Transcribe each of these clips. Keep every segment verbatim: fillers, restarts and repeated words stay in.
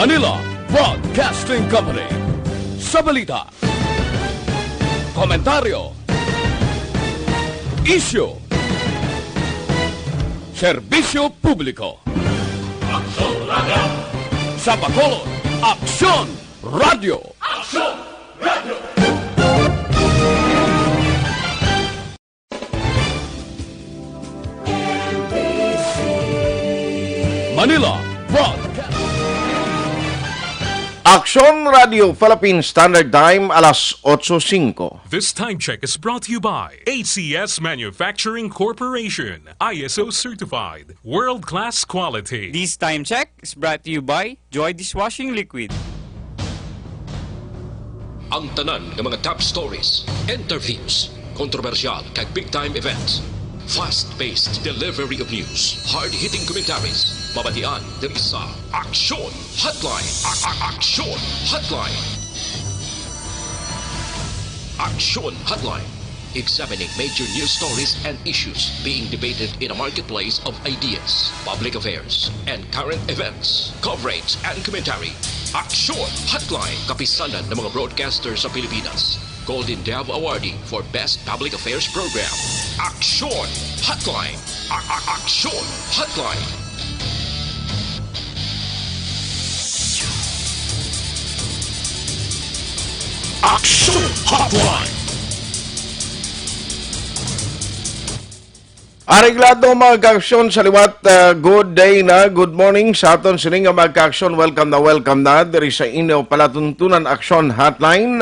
Manila Broadcasting Company. Sa balita, komentaryo, isyu, serbisyo publiko. Aksyon Radio. Sa Bacolod, Aksyon Radio. Aksyon Radio. Manila Broadcast. Aksyon Radio Philippine Standard Time, alas otso singko. This time check is brought to you by A C S Manufacturing Corporation, I S O certified, world-class quality. This time check is brought to you by Joy Dishwashing Liquid. Ang tanan nga mga top stories, interviews, kontrobersyal kag big time events. Fast-paced delivery of news, hard-hitting commentaries. Mabatian diri sa Aksyon Hotline. A- a- Aksyon Hotline. Aksyon Hotline. Examining major news stories and issues being debated in a marketplace of ideas, public affairs, and current events. Coverage and commentary. Aksyon Hotline. Kapisanan ng mga broadcaster sa Pilipinas. Golden Dove Awardee for Best Public Affairs Program. Aksyon Hotline. A- a- Aksyon Hotline. Aksyon Hotline. Areglado, mga kaaksyon, sa liwat, ah, good day na, good morning sa aton sini nga mga kaaksyon. Welcome na, welcome na diri sa inyo palatuntunan Aksyon Hotline.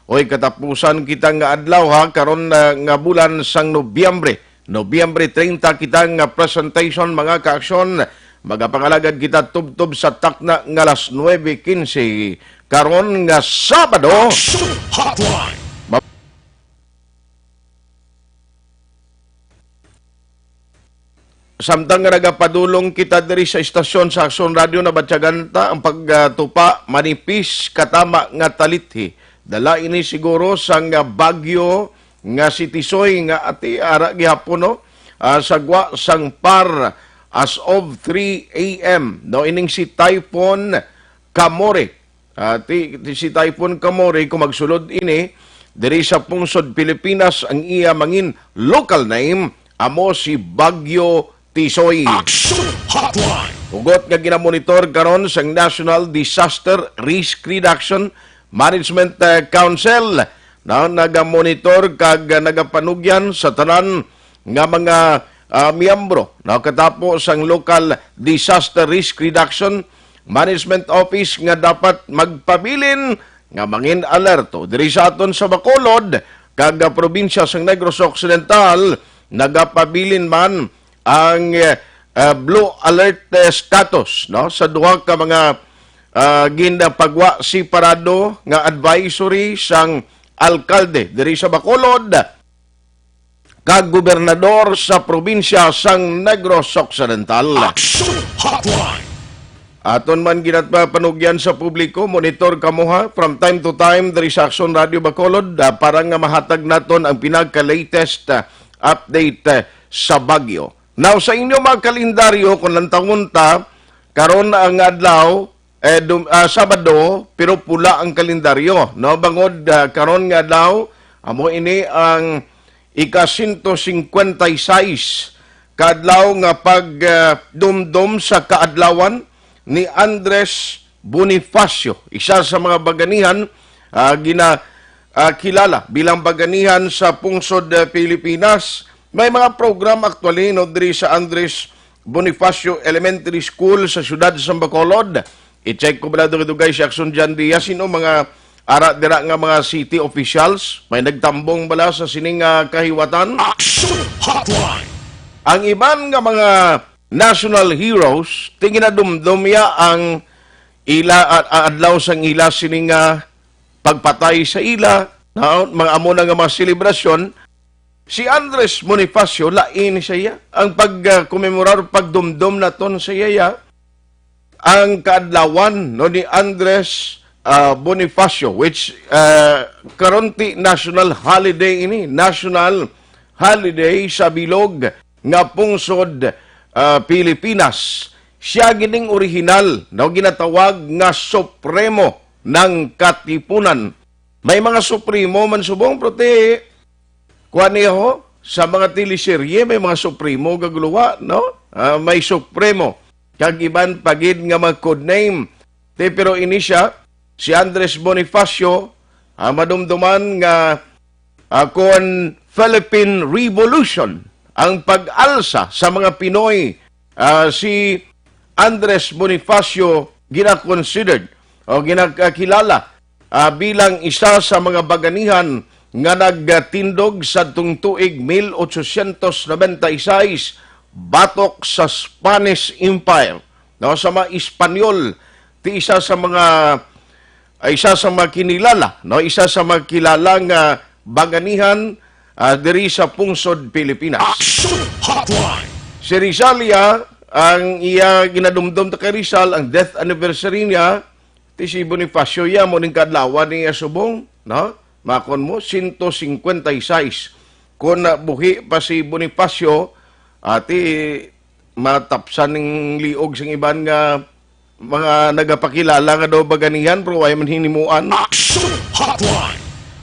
Oy, katapusan kita nga adlaw, ha, karon, ah, nga bulan sang Nobyembre. Nobyembre treinta kita nga presentation, mga kaaksyon. Magapangalagad kita tubtob sa takna nga alas nuebe quince karon nga Sabado. Aksyon Hotline. Ma- Samtang nga nagapadulong kita diri sa istasyon sa Aksyon Radio, nabatyagan ta ang pagtupa manipis katama nga talithi. Dala ini siguro sang bagyo nga si Tisoy nga ati ara gihapon, no? Ah, sa gwa sang par as of three a m, no? Ining si Typhoon Kamore. Ah, ti, ti, si Typhoon Kamore, kung magsulod ini, diri sa pungsod Pilipinas, ang iya mangin local name, amo si Bagyo Tisoy. Action Hotline. Hugot nga ginamonitor karon sang National Disaster Risk Reduction Management, eh, Council, na nagamonitor kag nagapanugyan sa tanan nga mga, ah, miyembro, no, katapo sang local disaster risk reduction management office nga dapat magpabilin nga mangin alerto diri sa aton sa Bacolod kag, ah, probinsya sang Negros Occidental. Nagapabilin man ang, eh, ah, blue alert, eh, status, no, sa duha ka mga, ah, ginpagwa separado nga advisory sang alkalde diri sa Bacolod kag gobernador sa probinsya sang Negros Occidental. Action Hotline. Aton man ginatpanugyan sa publiko, monitor kamo, ha, from time to time diri sa Action Radio Bacolod, ah, para nga mahatag naton ang pinaka-latest, ah, update, ah, sa bagyo. Now, sa inyo mga kalendaryo, kung lantawon ta, karon ang adlaw, eh, dum-, ah, Sabado, pero pula ang kalendaryo, no? Bangod, ah, karon nga adlaw, amo ini ang ika-sento singkwenta y seis ka adlaw nga pag, ah, dumdom sa kaadlawan ni Andres Bonifacio, isa sa mga baganihan, ah, gina-, ah, kilala bilang baganihan sa pungsod, ah, Pilipinas. May mga program actually, no, diri sa Andres Bonifacio Elementary School sa siyudad sa Bacolod. I-check ko bala dugay-dugay si Action John Diaz, sino mga ara dira nga mga city officials, may nagtambong bala sa sining, ah, kahiwatan? Action Hotline. Ang iban nga mga national heroes, ti ginadumdom ya ang ila, a-, a-, adlaw sang ila sining, ah, pagpatay sa ila, no? Mga amo na nga mga selebrasyon. Si Andres Bonifacio, lain siya. Ang pag, ah, komemorar, pagdumdom naton sa iya, ang kaadlawan, no, ni Andres, ah, Bonifacio, which, ah, karon ti national holiday ini, national holiday sa bilog nga pungsod, ah, Pilipinas. Siya gining orihinal, no, ginatawag nga supremo ng katipunan. May mga supremo man subong, pero ti, kuwan niya ho, sa mga teleserye, may mga supremo gaguluwa, no? Ah, may supremo. Kag iban pagid nga mga code name. Ti, pero ini siya, si Andres Bonifacio, ah, madumduman nga, ah, kon Philippine Revolution ang pag-alsa sa mga Pinoy, ah, si Andres Bonifacio gina-considered o ginakilala, ah, bilang isa sa mga baganihan nga nagtindog sadtong tuig mil ochocientos noventa y seis batok sa Spanish Empire, no, sa mga Espanyol. Ti isa sa mga, ah, isa sa mga kinilala, no, isa sa mga kilala nga baganihan, ah, diri sa pungsod Pilipinas. Action Hotline. Si Rizal iya, ang iya ginadumdom ta kay Rizal, ang death anniversary niya, ti si Bonifacio iya, mo ning kadlawan niya subong, no? Makon mo, sento singkwenta y seis. Kung nabuhi pa si Bonifacio, ati, matapsan ning liog sang iban nga mga nagapakilala nga daw baganihan, pero way man hinimuan. Action Hotline.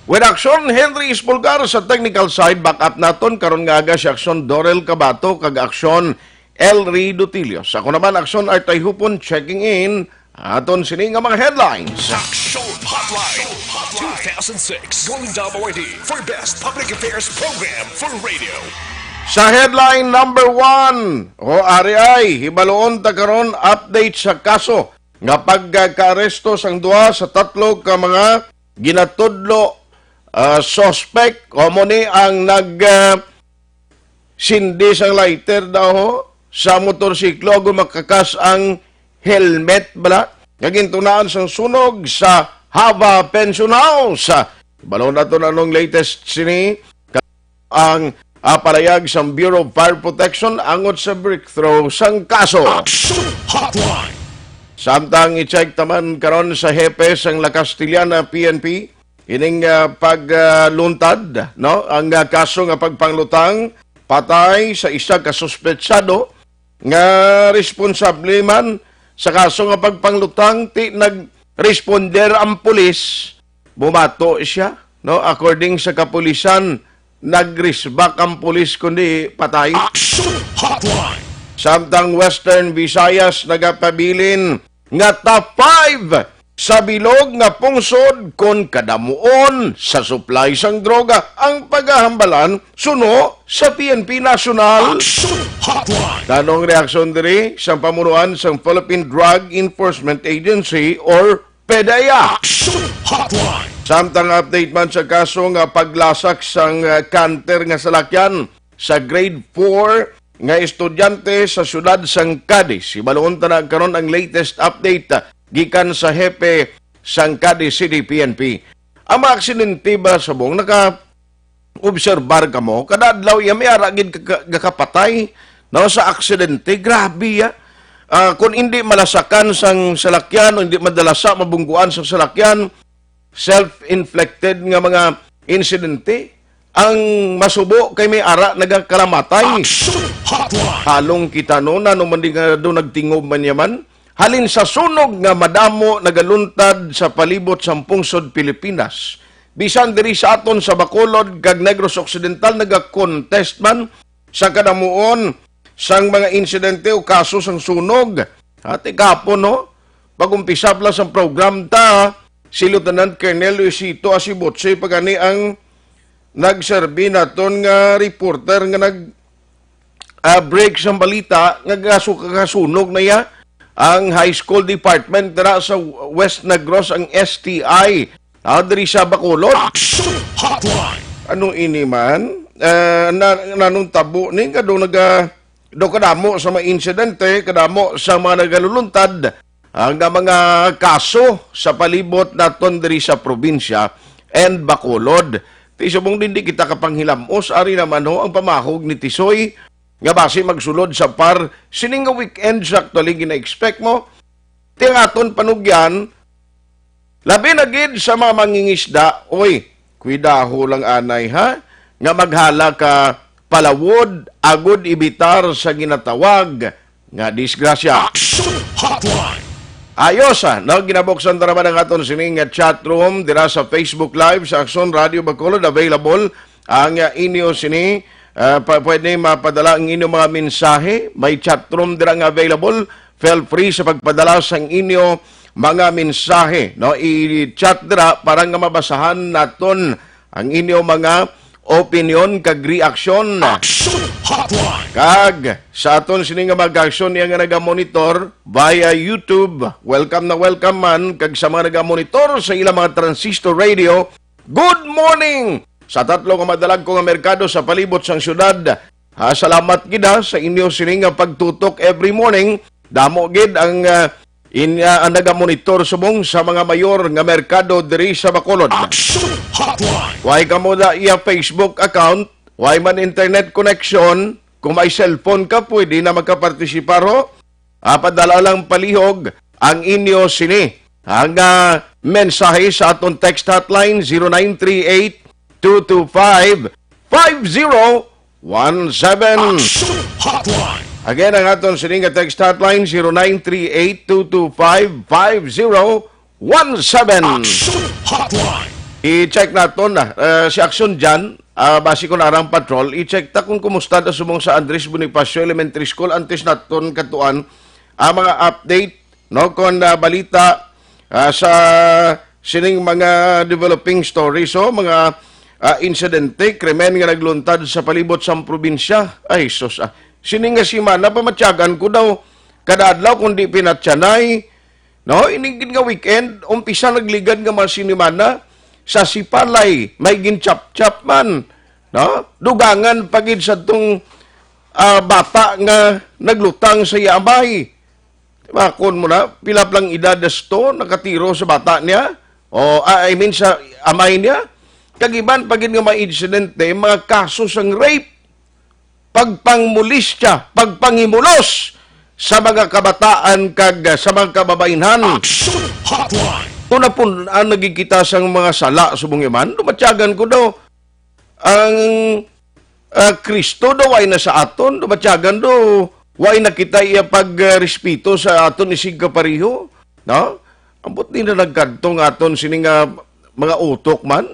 With Action Henry Espulgar sa technical side, back up naton karon nga aga si Action Dorel Cabato kag Action Elry Dutilios. Ako naman, Action Artay Hupon, checking in. Aton sini nga mga headlines. Action Hotline two thousand six Golden Dome Awardee for Best Public Affairs Program for Radio. Sa headline number one, o ari ay, hibaloon ta karon update sa kaso nga pagkaaresto sang duha sa tatlo ka mga ginatudlo, ah, suspect, o mo ni ang nag, ah, sindi sang lighter daw ho sa motorsiklo agon makakas ang helmet bala nga gintunaan sang sunog sa Hava Pension House. Balon nato na anong latest sini, ang, ah, palayag sang Bureau of Fire Protection angot sa breakthrough sang kaso. Action Hotline. Samtang i-check taman karon sa hepe sang La Castellana P N P, ining, ah, pagluntad, no, ang, ah, kaso nga pagpanglutang patay sa isa ka suspetsado nga responsable man sa kaso nga pagpanglutang, ti nagresponder ang pulis, bumato siya, no? According sa kapulisan, nagrisbak ang pulis kundi patay. Action Hotline. Samtang Western Visayas nagapabilin nga top five sa bilog nga pungsod kon kadamuon sa supply sang droga ang pagahambalan suno sa P N P National. Action Hotline. Nanong reaksyon diri sa pamunuan sang Philippine Drug Enforcement Agency or PDEA? Action Hotline. Samtang update man sa kaso nga paglasak sang, uh, canter nga salakyan sa grade four nga estudyante sa siyudad sang Cadiz. Ibalon ta na karon ang latest update, ah, gikan sa hepe sang Cadiz City P N P. Ang mga aksidente ba subong naka-obserbar kamo? Kada adlaw iya may ara gid ka-, ka-, gakapatay, no, sa aksidente. Grabe, ya. Ah, kung hindi malasakan sang salakyan o hindi madalasa, mabungguan sang salakyan, self-inflicted nga mga insidente. Ang masubo kay may ara nagakalamatay. Action Hotline. Halong kita, no, nano man di nga do nagtingob man yaman. Halin sa sunog nga madamo nagaluntad sa palibot sang pungsod Pilipinas. Bisan diri sa aton sa Bacolod kag Negros Occidental nagakontest man sa kadamuon sang mga insidente o kaso sang sunog. Ati kapon, no? Pag-umpisa pa lang sang program ta, si Lieutenant Colonel Luisito Asibotse pa gani ang nagserbi naton nga reporter nga nag, ah, break sang balita nga gasu-, kasunog na ya ang high school department dira sa West Negros, ang S T I. Ah, diri sa Bacolod. Action Hotline. Ano ini man? Eh, na, nanong tabo ni nga do naga, do kadamo sa mga insidente, kadamo sa mga nagaluluntad, ah, nga mga kaso sa palibot naton diri sa probinsya and Bacolod. Ti subong din di kita kapanghilamos, ari naman ho ang pamahog ni Tisoy nga basi magsulod sa par sining nga weekend sa actually gina-expect mo. Ti ang aton panugyan, labi na gid sa mga mangingisda, oy, kuidaho lang anay ha, nga maghala ka palawod agud ibitar sa ginatawag nga disgrasya. Action Hotline. Ayos, ah, no? Ginabuksan ta naman ang aton sining, ah, chat room dira sa Facebook Live sa Action Radio Bacolod. Available ang, ah, inyo sini. Ah, pa, pwede mapadala ang inyo mga mensahe. May chat room dira nga available. Feel free sa pagpadala sang inyo mga mensahe, no? I-chat dira para nga mabasahan naton ang inyo mga opinyon kag reaksyon. Action Hotline. Kag sa aton sini nga mag-aksyon niya nga nagamonitor via YouTube, welcome na welcome man. Kag sa mga nagamonitor sa ilang mga transistor radio, good morning! Sa tatlo nga madalagko nga merkado sa palibot sang syudad, ha, salamat gid, ha, sa inyo sini nga pagtutok every morning. Damo gid ang, ah, in, ah, ang nagamonitor subong sa mga mayor nga merkado diri sa Bacolod. Action Hotline. Way kamo da iya Facebook account, way man internet connection, kung may cellphone ka, pwede na makapartisipar ho. Ah, padala lang palihog ang inyo sini. Ang, ah, mensahe sa aton text hotline, zero nine three eight, two two five, five zero one seven. Action Hotline. Again, ang aton sini nga text hotline, zero nine three eight, two two five, five zero one seven. Action Hotline. I-check naton na, eh, si Action Jan, ah, base ko na arang patrol, i-check ta kung kumusta na subong sa Andres Bonifacio Elementary School antes naton katuan ang mga update, no, kon, ah, balita, ah, sa sining mga developing stories, so mga, ah, insidente, krimen nga nagluntad sa palibot sang probinsya. Ay, sus, ah. Sini nga semana, pamatyagan ko daw, kada adlaw, kundi pinatyanay, no? Ini gid nga weekend, umpisa nagligad nga mga sinimana, sa Sipalay, may ginchapchap man, no? Dugangan pa gid sa tong, ah, bata nga naglutang sa iya amay. Bakon mo na, pila pa lang edad na sto, nakatiro sa bata niya? O, ah, I mean, sa amay niya? Kag iban pa gid nga mga insidente, mga kaso sang rape, pagpangmolestya, pagpanghimulos sa mga kabataan kag, ah, sa mga kababainhan. Action Hotline. Kung napun-an naging kita sang mga sala subong iman, dumatyagan ko daw ang, ah, Kristo daw ay na sa aton, dumatyagan daw, way na kita iya pag, ah, respeto sa aton isig kapareho, no? Ambot ni na nagkadto nga aton sini nga mga utok man,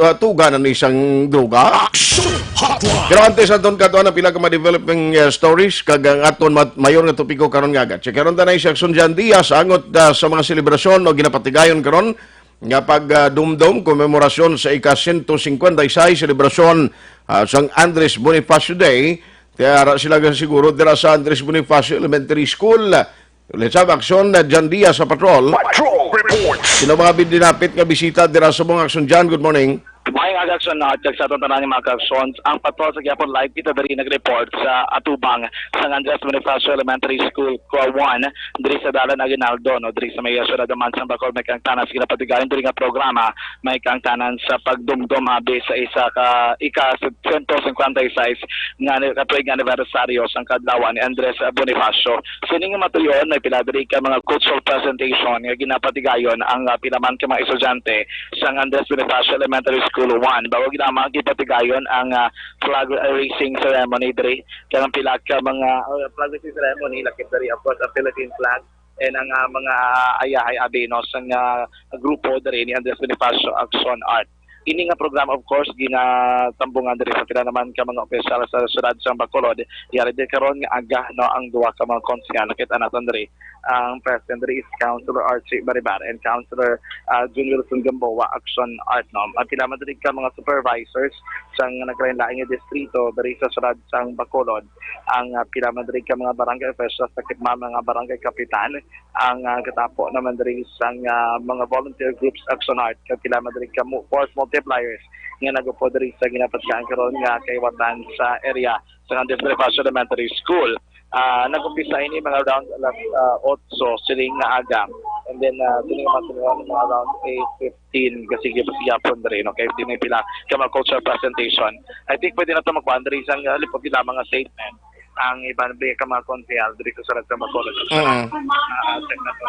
ah, tuga na ni sang droga. Action Hotline. Pero antes naton kadto ang pila ka mga developing, ah, stories kag ang aton mat-, mayor nga topiko karon nga aga. Check karon ta na si Action Jan Diaz angot, ah, sa mga selebrasyon o ginapatigayon karon nga pagdumdom, komemorasyon sa ika sento cincuenta y seis selebrasyon, ah, sang Andres Bonifacio Day. Kaya ara sila siguro dira sa Andres Bonifacio Elementary School. Ulit sa aksyon na Jan Diaz sa patrol. Patrol report. Sino mga dinapit nga bisita dira sa mga aksyon dyan? Good morning. Maayong aga, Action, ah, check sa aton tanan nga mga ka-action. Ang patrol sa gihapon live kita diri nag-report sa atubang sang Andres Bonifacio Elementary School, Kua one, diri sa Dalan Aguinaldo, no, diri sa may, ah, syudad naman sang Bacolod, may kaangtanan sa ginapatigayon diri nga programa, may kaangtanan sa pagdumdom abi sa isa ka ika sento cincuenta y seis nga ani-, katuig nga anibersaryo sang kaadlawan ni Andres Bonifacio. Sini nga matuyon, may pila diri ka mga cultural presentation nga ginapatigayon ang, ah, pila man ka mga estudyante sang Andres Bonifacio Elementary School one. Bago gid lamang gipatigayon ang, ah, flag raising ceremony diri. Kaya ang pila ka mga, uh, flag raising ceremony, lakip diri, of course, ang Philippine flag and ang, uh, mga ayahay abi, no, sang, uh, grupo diri ni Andres Bonifacio Action Art. Ini nga programa, of course, ginatambungan diri sa pila naman ka mga opisyal sa syudad sang Bacolod. Yari din karon nga aga, no, ang duha ka mga konsehal. Nakita naton diri ang president diri is Councilor Archie Baribar and Councilor, uh, Jun Wilson Gamboa, Action Art, no. Ang pila man diri ka mga supervisors sang naglain-lain nga distrito diri sa syudad sang Bacolod, ang, ah, pila man diri ka mga barangay officials, lakip man mga barangay kapitan, ang, ah, katapo naman diri sang, ah, mga volunteer groups, Action Art, kag pila man diri ka mu-, force multipliers nga nag-upod diri sa ginapatigayon karon nga kaliwatan sa area sa Andres Bonifacio Elementary School. Ah, nag-umpisa ini mga around alas, ah, otso siling nga aga. And then, ah, siling nga mga mga around eight fifteen, kasi sige pa siya pon diri, no? Kay di may pila ka mga cultural presentation. I think pwede na to magkuhan diri isang, ah, lipot gid lamang nga statement ang iban ba ka mga konsehal diri sa Sarat sa Bacolod. Mm. Ah, check na to.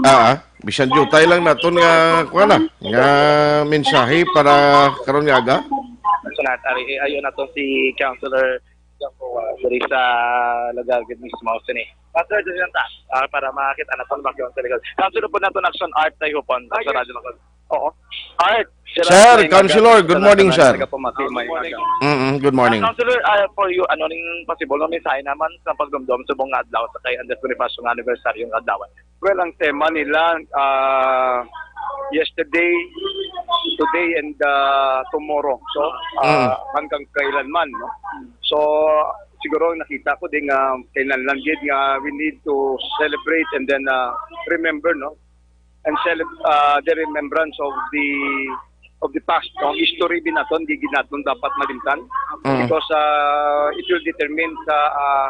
Ah, bisan jutay lang naton nga, kuha na, nga mensahe para karon nga aga. Sunod, ari, eh, ayun na to si Councilor Diri sa lugar gid mismo sini. Pastor, diri lang ta. Ah, para makita naton ang background sa likod. Councilor po naton, Action Art, tayo po sa Radyo Bacol. Oo. Art, Sir, Councilor, good morning, sir. Good morning. Mm-mm, good morning. Ah, Councilor, ah, for you, ano ning possible nga mensahe naman sa pagdumdom subong nga adlaw sa kay Andres Bonifacio nga anibersaryo nga adlaw? Well, ang tema nila, ah, yesterday, today, and, ah, tomorrow. So, ah, hanggang kailanman, no? So, siguro nakita ko din nga kailanman gid nga we need to celebrate and then, ah, remember, no? And celeb-, ah, the remembrance of the, of the past, no? History din naton, di gid naton dapat malimtan. Because, ah, it will determine sa, ah,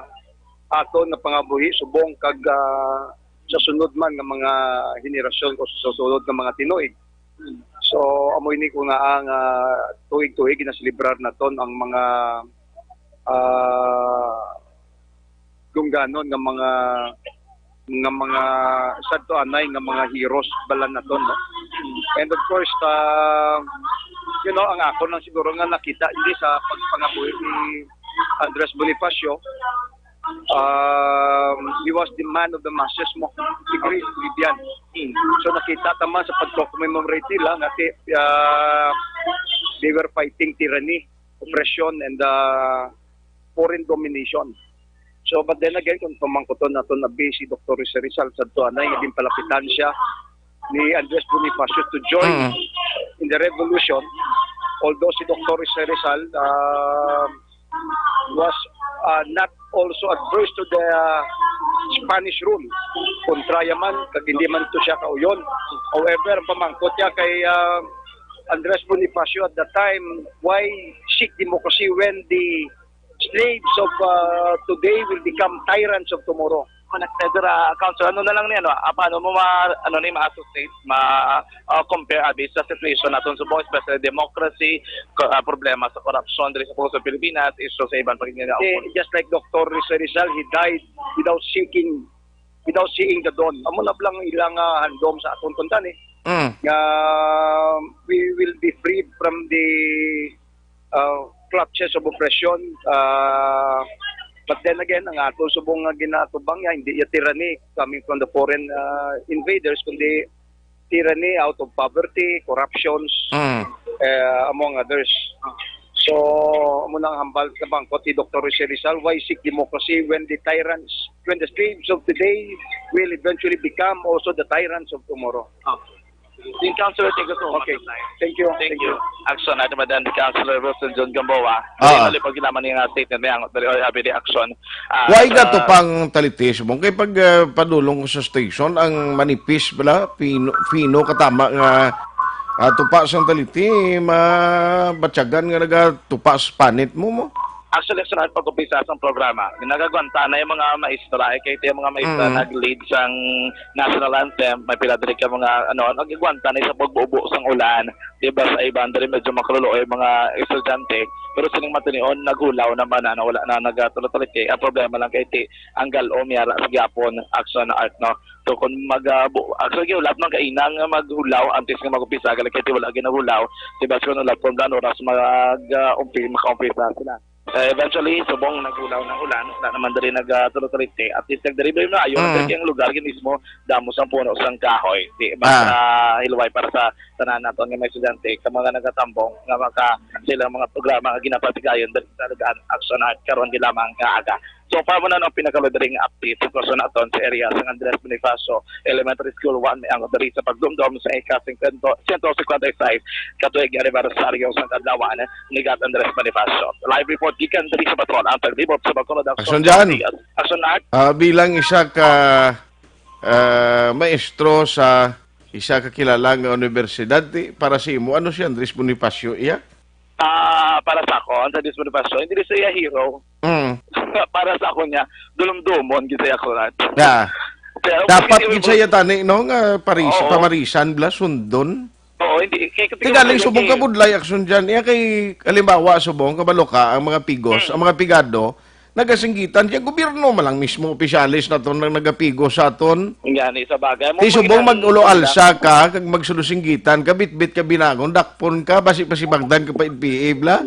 aton nga pangabuhi subong kag, ah, sa sunod man nga mga henerasyon o sa sunod nga mga tinuig. So, amo ini ko nga ang, ah, tuig-tuig ginaselebrar naton ang mga, ah, dungganon nga mga, nga mga sadto anay nga mga heroes balan naton, no? And of course, ah, you know, ang ako lang siguro nga nakita hindi sa pagpangabuhi ni Andres Bonifacio, um, he was the man of the masses mo, the great Libyan. So nakita ta man sa pagko-commemorate nila nga ti-, ah, they were fighting tyranny, oppression, and, ah, foreign domination. So, but then again, kung pamangkuton naton abi si Doktor Rizal sa tuanay, nga ginpalapitan siya ni Andres Bonifacio to join in the revolution, although si Doktor Rizal, um, was, uh, not also adverse to the, uh, Spanish rule. Kontraya man, kag hindi man to siya kauyon. However, ang pamangkot niya kay, uh, Andres Bonifacio at the time, why seek democracy when the slaves of, uh, today will become tyrants of tomorrow? Connected, uh, Council, ano na lang niya, no? Ah, paano mo ma-, ano ni, ma-associate, ma-, uh, compare abi sa situation naton subong, especially democracy, ko-, ah, problema sa korupsyon diri sa, sa Pilipinas, issue sa iban pa gid nga Eh, just like Doktor Rizal, he died without seeking, without seeing the dawn. Amo na lang ilang, ah, handom sa aton kuntani. Mm. Nga we will be freed from the, uh, clutches of oppression. Uh, but then again, ang aton subong nga ginaatubang niya, hindi ya tyranny coming from the foreign, uh, invaders, kundi tyranny out of poverty, corruptions, Mm. uh, among others. So, amo nang hambal sa bangkot ni Doktor Jose Rizal, why seek democracy when the tyrants, when the slaves of today will eventually become also the tyrants of tomorrow? Okay. Councilor, thank you so much. Okay. Thank you. Thank you. Action Art, Madam Councilor Wilson John Gamboa. Ah. Dali, malipag naman yung, uh, statement niya. Dali, abi di action. Ah, Why ka sa to pang taliti, subong? Kay pag, ah, padulong ko sa station, ang manipis bala, fino, fino katama nga, ah, tupa sang taliti, mabatyagan nga nagatupa sa panit mo, mo? Actually, sa pag-umpisa sang programa, nagagwanta na yung mga maestra, eh, kay yung mga maestra Mm. nag-lead sang national anthem, may pila diri ka mga, ano, nagagwanta na sa pagbubo sang ulan, di ba, sa iban diri medyo makaluluoy mga estudyante, pero sining matinion, naghulaw naman na, wala na nagatulo-tulo. Ang problema lang kay ti, ang gal-om yara sa gyapon, Action Art, no? So, kung mag, ah, bu-, actually, gihulat man kaina nga maghulaw antes nga mag-umpisa, gali kay ti wala ginahulaw, di ba, kung wala, kung gaano oras mag, ah, umpi-, maka-umpisa sila. Eh, eventually, subong naghulaw ng ulan, wala naman diri nag, ah, tulo-tulo. At least, nagdiri ba yung maayo, Mm. nagdiri ang lugar, yun mismo, damo sang puno sang kahoy. Di, mas, Ah. ah, hilway para sa tanan naton nga mga estudyante, sa mga nagatambong, nga maka, silang mga programa nga ginapatigayon, diri sa Lugaan Action Art, karon di lamang nga aga. So far mo na ang pinakalugaring update sa sitwasyon naton sa area sa Andres Bonifacio Elementary School one, may angot diri sa pagdumdom sa ika-singkwenta, siyento singkwenta y seis ka tuig nga anibersaryo sa kadlawan ni Gat Andres Bonifacio. Live report gikan diri sa Patrol, ang taglibot sa Bacolod. Action dyan. Action Art. Ah, bilang isa ka, ah, maestro sa isa ka kilala nga universidad, ti, para sa imo, ano si Andres Bonifacio, iya? Ah, para sa ako, ang Andres Bonifacio, hindi rin siya hero. Mm. Para sa ako niya, dulom-dumon gid siya, Kurat. Yeah. Pero Dapat hindi gid mo siya tani, no, nga paris-, Oo. pamarisan bla, sundon. Oo, hindi. Kaya Ti galing subong kabudlay, Action dyan. Iya kay, halimbawa, subong, kabalo ka, ang mga pigos, Hmm. ang mga pigado, nagasinggitan. Kaya gobyerno man lang mismo, opisyalis na to, nang nagapigos sa aton. Yan, isa bagay. Ti subong mag-ulo-alsa ka, kag magsulusinggitan ka, bitbit ka binagon, dakpon ka, basi pasibagdan ka pa N P A, bla.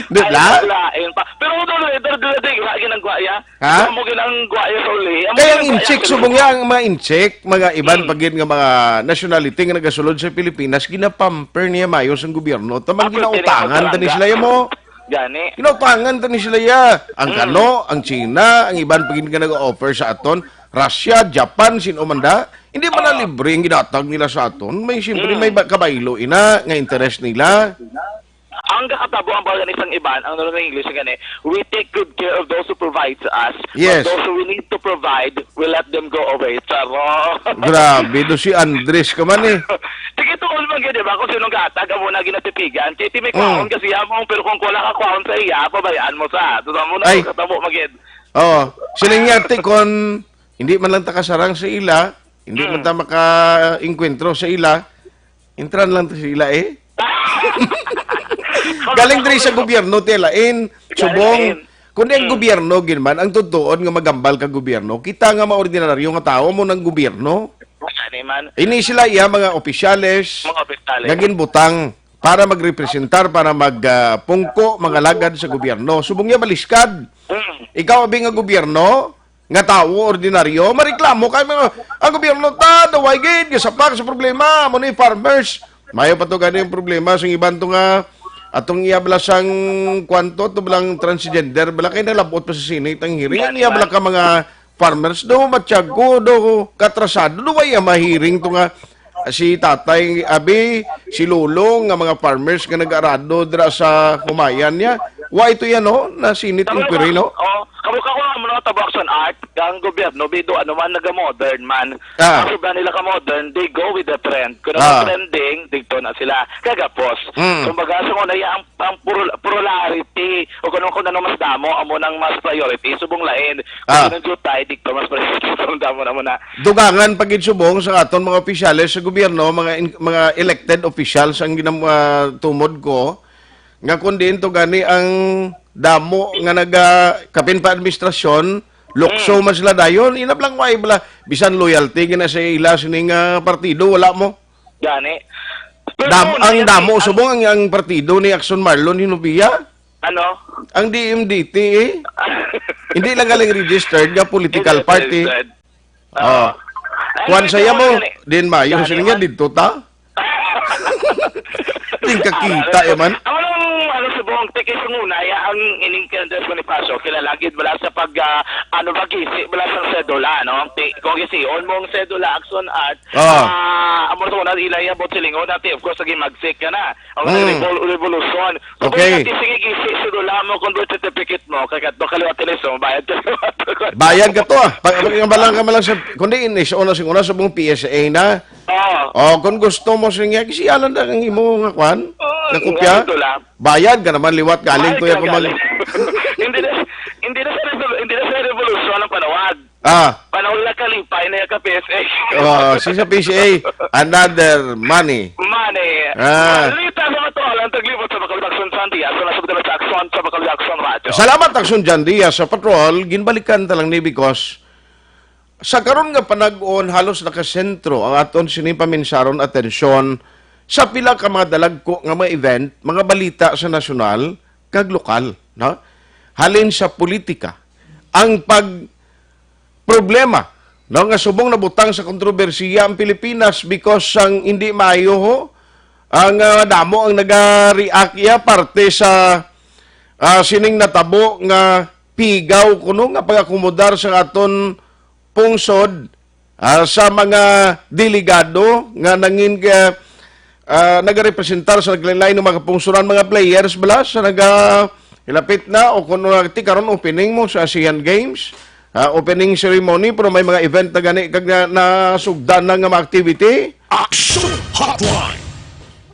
Di Ay, ba? Lain pa. Pero ano, eh, dal-, dal-, dal-, ginanggwa ya. Ha? Amo ginanggwa ya sa uli. Amo Kaya ang ginanggwa ya incheck, sa subong uli. Ya ang mga incheck, mga iban Hmm. pa gid nga mga nationality nga nagasulod sa Pilipinas, ginapamper niya mayo sang gobyerno. Tamang Ah, pero ginautangan tini-, ta ni sila ya mo. Gani. Ginautangan ta ni sila ya. Ang Hmm. Kano, ang China, ang iban pa gid nga nag-offer sa aton. Russia, Japan, sin-o man da. Hindi man na Ah. libre ang ginatag nila sa aton. May, siyempre, Hmm. may ba-, kabaylo ina nga interes nila. Ang kakatabo ang baga ni sang iban, ang nalunong English gani, "We take good care of those who provide to us, Yes. but those who we need to provide, we let them go away." Charot. Grabe, do si Andres ka man eh. Sige, tuon man gid, di ba? Kung sinong gatag, amo na ginatipigan. Kay ti may Mm. kwaon kasi yamong, pero kung wala ka kwaon sa iya, pabayaan mo sa. Tapos amo na Ay. Katabo man gid. Oo. Siling niya, ti, kon hindi man lang ta kasarang sa ila, hindi man Mm. ta maka-engkwentro sa ila, intran lang ta sa ila eh. Galing diri sa gobyerno, ti lain, Galing subong. Lain. Kundi ang Mm. gobyerno, gid man, ang tutuon nga magambal ka gobyerno, kita nga maordinaryo nga tawo mo ng gobyerno. Gani man. Ini sila iya mga opisyales Mga opisyales. nga ginbutang para magrepresentar, para mag, ah, pungko, mga lagad sa gobyerno. Subong niya baliskad. Mm. Ikaw, abi nga gobyerno, nga tawo ordinaryo, mareklamo kay mga, ang gobyerno ta, daway gid, gasapak sa problema, amo ni farmers. Mayo pa to gani ang problema sa iban to nga atong iya bala sang kwanto, to balang transgender, bala kay nalabot pa sa Senate ang hearing. Ang iya bala ka mga farmers, do matyago, do katrasado, do way ang mahiring to nga si tatay, abi, si lolo, nga mga farmers nga nag-arado dira sa kumayan niya. Wa ito yan, no? Na Senate Kamo inquiry, ko, no? Oh, kamo ka ko ang mga tabo Action Art, ang gobyerno, bido ano man, naga-modern man. Ah. Ang sobra nila ka-modern, they go with the trend. Kung Ah. ano trending, dito na sila. Kagapos. Mm. Kumbaga, sa una, ang, ang pro-, polarity, o kung ano, kung ano mas damo, amo nang mas priority, subong lain. Ah. Kung ano jutay, dito mas priority, subong damo na muna. Dugangan pa gid subong sa aton mga opisyales sa gobyerno, mga in-, mga elected officials ang ginam-, ah, tumod ko, nga kun diin to gani ang damo nga naga-, kapin pa administrasyon, lukso Mm. man sila dayon, inablang way bala, bisan loyalty gina sa ila sining, ah, partido, wala mo. Gani. Pero Dam-, kung ang yan, damo, ang subong ang, ang partido ni Action Marlon Hinubia, Ano? Ang D M D T, eh. Hindi lang galing registered nga political Hindi party. registered. Oh. Ah. Kuwan Ang saya mo, gani. Din mayo, Gani, sila nga man. Dito ta? Din kakita, Ano, eh, man. Ang walang, ano, subong, tikis ng una, ya, ang ining kay Andres Bonifacio, kilala gid bala sa pag, ah, ano ba, gisi, bala sa sedula, no? Ti-, kung gisi, on mong sedula, Action Art, Ah. ah, amo sa una, ila, ya, bot silingon, ati, of course, naging magsik ka na. Ang Mm. revol-, revolusyon. So, Okay. kung nagisigi-gisi, sedula mo, kung birth certificate mo, kay kat-, kaliwat ka na, so, bayad ka. Bayad ka to, ah. Pag, pag, pag, lang ka, lang sa, kundi inis, una, sing una, sa mong P S A na. Oo. Oh, kung gusto mo, sige, kisiyalan na ang imo nga kwan, Oo, nga kopya. Nga ito lang. Bayad ka naman, liwat, galing Bayad to ka yung kuman-, galing. Hindi na, hindi na sa revol-, hindi na sa revolusyon ang panawag. Ah. Panahon na kalipay na yung ka-P S A. Oh, si sa P C A, another money. Money. Ah. Balita sa Patrol, ang taglibot sa Bacalao Action Sunday, aso na sa Bacalao Action, sa Bacalao Action Radio. Salamat, Action John Diaz sa Patrol. Ginbalikan ta lang ni because sa karon nga panag-on, halos nakasentro ang aton sini paminsaron atensyon sa pila ka mga dalagko nga mga event, mga balita sa nasyonal kag lokal, no? Halin sa politika, ang pag problema, no, nga subong nabutang sa kontrobersiya ang Pilipinas because sang hindi maayo ho, ang, ah, damo ang naga-react iya parte sa, ah, sining natabo nga pigaw kuno nga pag-akomodar sa aton pungsod, ah, sa mga delegado nga nangin-, ah, ah, nagarepresentar sa naglain-lain nga mga kapungsoran, mga players bala sa naga-, hilapit na, o kung ti karon opening mo sa Asian Games, ah, opening ceremony, pero may mga event na gani kag na, nasugdan na nga mga activity. Action Hotline.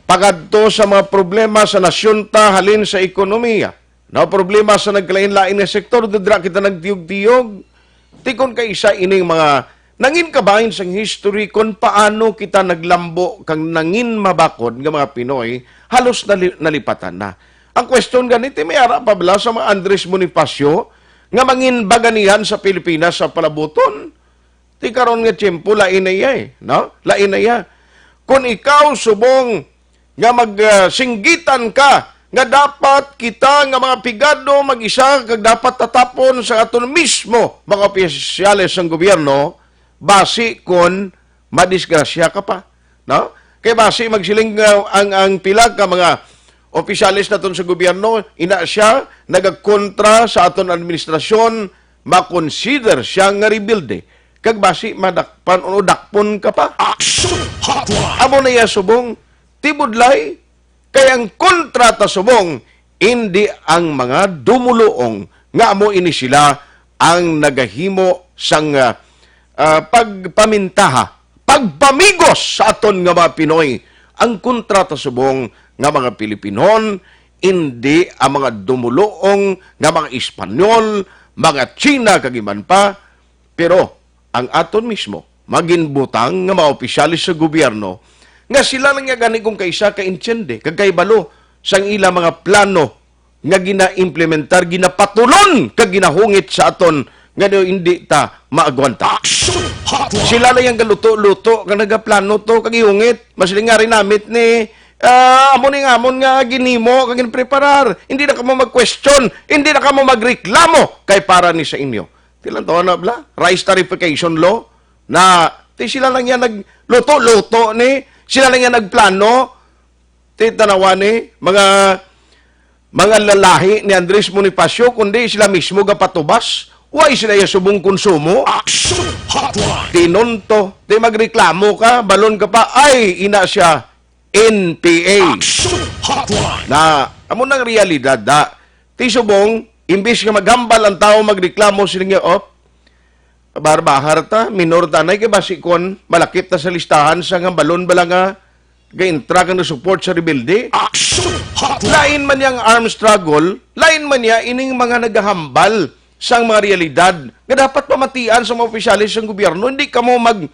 Pagadto sa mga problema sa nasyon ta halin sa ekonomiya. No, problema sa nagkalain-lain nga sektor, didra kita nagtiyog-tiyog. Tikon kay isa ining mga nangin kabahin sang history kon paano kita naglambo kag nangin mabakod nga mga Pinoy, halos nali-, nalipatan na. Ang question gani, ti may ara pa bala sa mga Andres Bonifacio nga mangin baganihan sa Pilipinas sa palabuton? Ti karon nga tiyempo, lain na iya eh, no? Lain na iya. Kung ikaw subong nga mag, ah, singgitan ka nga dapat kita nga mga pigado mag-isa kag dapat tatapon sa aton mismo mga opisyales sang gobyerno, basi kon madisgrasya ka pa, no? Kay basi magsiling nga ang, ang pila ka mga opisyales naton sa gobyerno, ina siya nagakontra sa aton administrasyon, makonsider siya nga rebelde, kag basi madakpan o dakpon ka pa. Action Hotline! Amo na iya subong, tibudlay, kay ang kontra ta subong, indi ang mga dumuluong nga amo ini sila ang nagahimo sang, ah, ah, pagpamintaha, pagpamigos sa aton nga mga Pinoy. Ang kontra ta subong nga mga Pilipinon, indi ang mga dumuluong nga mga Espanyol, mga China, kag iban pa, pero ang aton mismo maginbutang nga mga opisyales sa gobyerno nga sila lang ya gani kung kaisa ka intiende kag kahibalo sang ila mga plano nga ginaimplementar, ginapatulon kag ginahungit sa aton nga daw hindi ta maagwanta. Action Hotline! Sila lang yang galuto-luto nga nagaplano to kag ihungit. Mas lingari namit ni, ah, amo ni nga amon nga ginhimo kag ginpreparar. Hindi na kamo mag-question, hindi na kamo magreklamo kay para ni sa inyo. Tilan to na bla? Rice tarification law na ti sila lang yan nagluto-luto ni, sila lang yan nagplano. Ti tanawa ni mga mga lalahi ni Andres Bonifacio, kundi sila mismo gapatubas. Why sila iya subong konsumo? Action Hotline! Tinunto, ti magreklamo ka, balon ka pa, ay, ina siya, N P A. Action Hotline! Na, amo nang realidad, da. Ti subong, imbis nga maghambal ang tawo, magreklamo sila nga, "Op, bahar-bahar ta, minor ta anay, kay basi kon malakip ta sa listahan sa nga balon bala nga gaintra kag nag-support sa rebelde." Action Hotline! Lain man niya ang armed struggle, lain man niya ining mga nagahambal sang mga realidad nga dapat pamatian sa mga opisyales sang gobyerno. Hindi kamo mag-,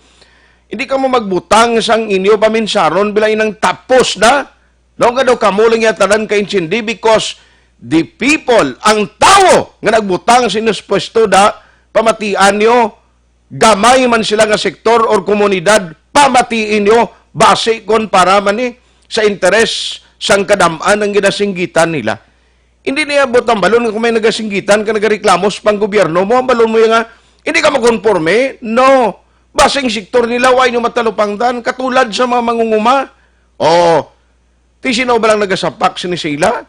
hindi kamo magbutang sang inyo paminsaron bila inang tapos na. No, nga daw kamo lang ya tanan kaintindi, because the people, ang tawo nga nagbutang sa inyong pwesto, da, pamatian nyo, gamay man sila nga sektor or komunidad, pamatii nyo, basi kon para man ni sa interes sang kadam-an ang ginasinggitan nila. Hindi niya abot ang balon nga kung may nagasinggitan ka, nagareklamo sa panggobyerno mo, ang balon mo yung nga, hindi ka makonforme? No. Basing sektor nila, wa inyo matalupangdan, katulad sa mga mangunguma. O, ti sino ba lang nagasapak sini sa ila?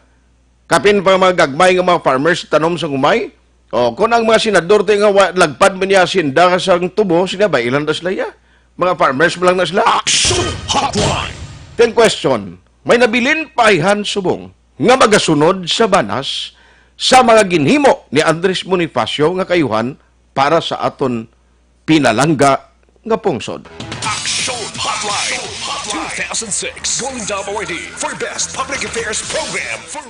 Kapin pa mga gagmay nga mga farmers tanom sa umay? O, kung ang mga senador ti nga wa-, lagpad man niya sinda sa tubo, sila ba ilan na sila ya? Mga farmers mo lang na sila? Action Hotline! Ten question, may nabilin pa ayhan subong nga magasunod sa banas sa mga ginhimo ni Andres Bonifacio nga kayuhan para sa aton pinalangga nga pungsod. Action Hotline two thousand six Golden Dome Awardee for Best Public Affairs Program for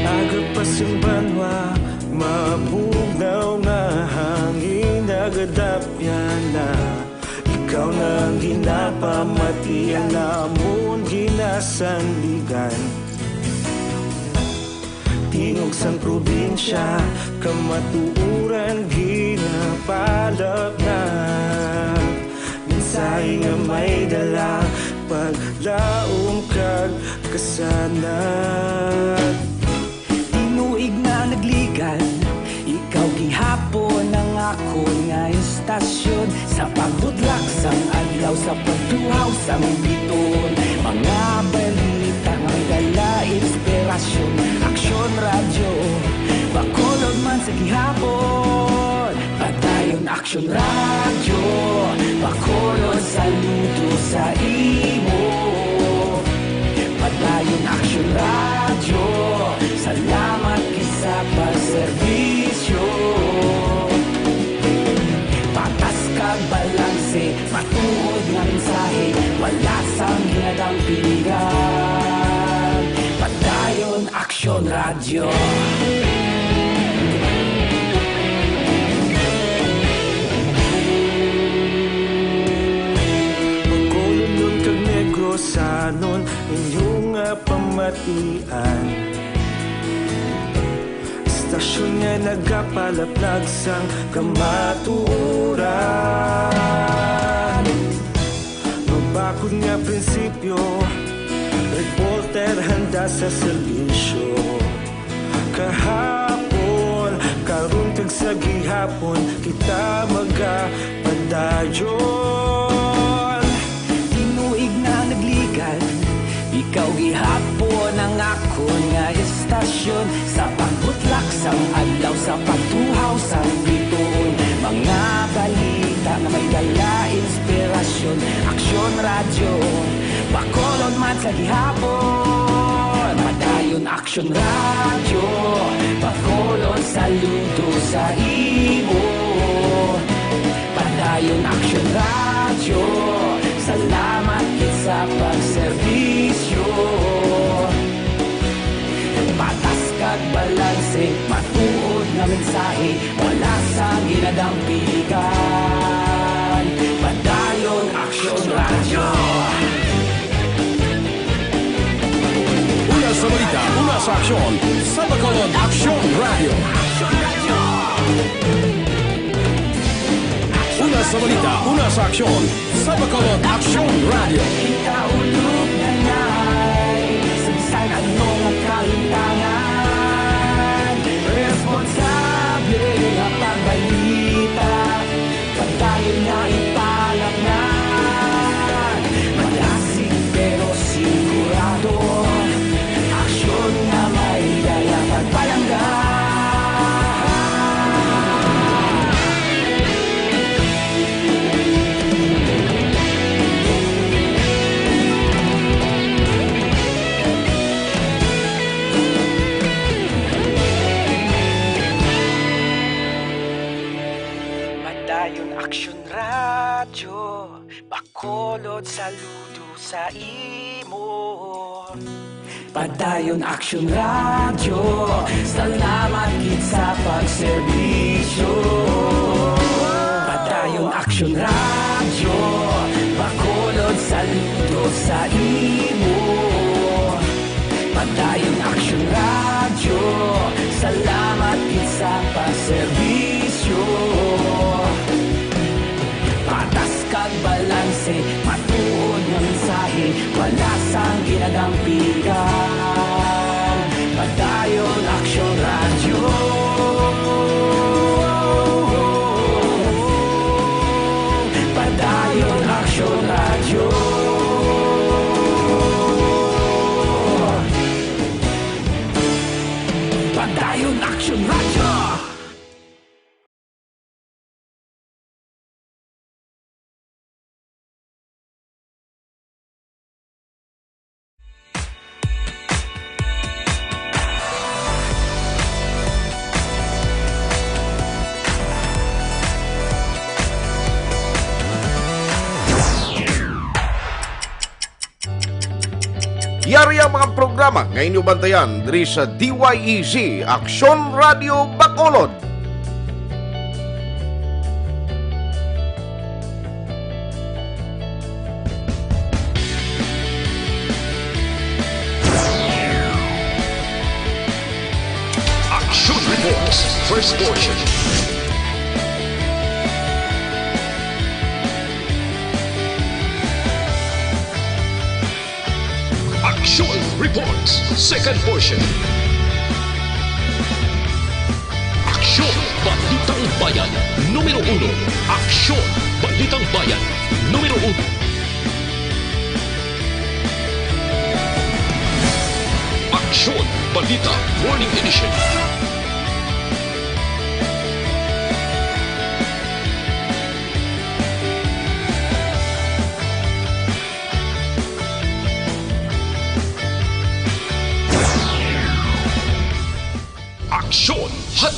Aga pa sing banwa, mabugnaw nga hangin nagadapyan na. Ikaw na ang ginapamati, ang amon ginasandigan. Tingog sang probinsya, kamatuoran ginapalapnap. Mensahe nga may dala, paglaom kag kasanag. Tinuig na nagligad, ikaw gihapon ang akon nga istasyon. Sa pagbutlak sang adlaw, sa pagtuhaw sang biton, mga balita nga dala inspirasyon. Aksyon Radyo, Bacolod man sa gihapon. Padayon Aksyon Radyo, Bacolod, saludo sa imo. Padayon Aksyon Radyo, salamat gid sa pagserbisyo. Patas kag balanse, matuod nga mensahe, wala sang ginadampigan. Padayon Aksyon Radyo. Bacolodnon kag Negrosanon, inyo nga pamatian. Estasyon nga nagapalaplag sang kamatuoran. Mabakod nga prinsipyo, reporter handa sa serbisyo. Kahapon, karon kag sa gihapon, kita magapadayon. Tinuig na nagligad, ikaw gihapon ang akon nga estasyon. Sa pagbutlak sang adlaw, sa pagtuhaw sang bituon, mga balita nga may dala inspirasyon. Aksyon Radyo, Bacolod man sa gihapon. Padayon Aksyon Radyo, Bacolod, saludo sa imo. Padayon Aksyon Radyo, salamat gid sa pagserbisyo. Patas kag balanse, matuod nga mensahe, wala sang ginadampigan. Padayon Aksyon Radyo. Una sa balita, una sa aksyon, sa Bacolod Aksyon Radyo. Una sa balita, una sa aksyon, sa Bacolod Aksyon Radyo. Ikaulog na ngay, sa bisan ano nga kalintangan, responsable nga pagbalita, padayon nga ipalapnan, malasig pero sigurado, aksyon nga may dala pagpalangga. Padayon Aksyon Radyo, Bacolod, saludo sa imo. Padayon Aksyon Radyo, salamat gid sa pagserbisyo. Padayon Aksyon Radyo, Bacolod, saludo sa imo. Padayon Aksyon Radyo, salamat gid sa pagserbisyo. Patas kag balanse, matuod nga mensahe, wala sang ginadampigan. Padayon Aksyon Radyo. Padayon Aksyon Radyo. Padayon Aksyon Radyo. Yari ang mga programa nga inyo bantayan diri sa D Y E Z, Aksyon Radio Bacolod. Action Reports, first portion. Action Reports, second portion. Aksyon, Balitang Bayan, numero uno. Aksyon, Balitang Bayan, numero uno. Aksyon, Balita, Morning Edition.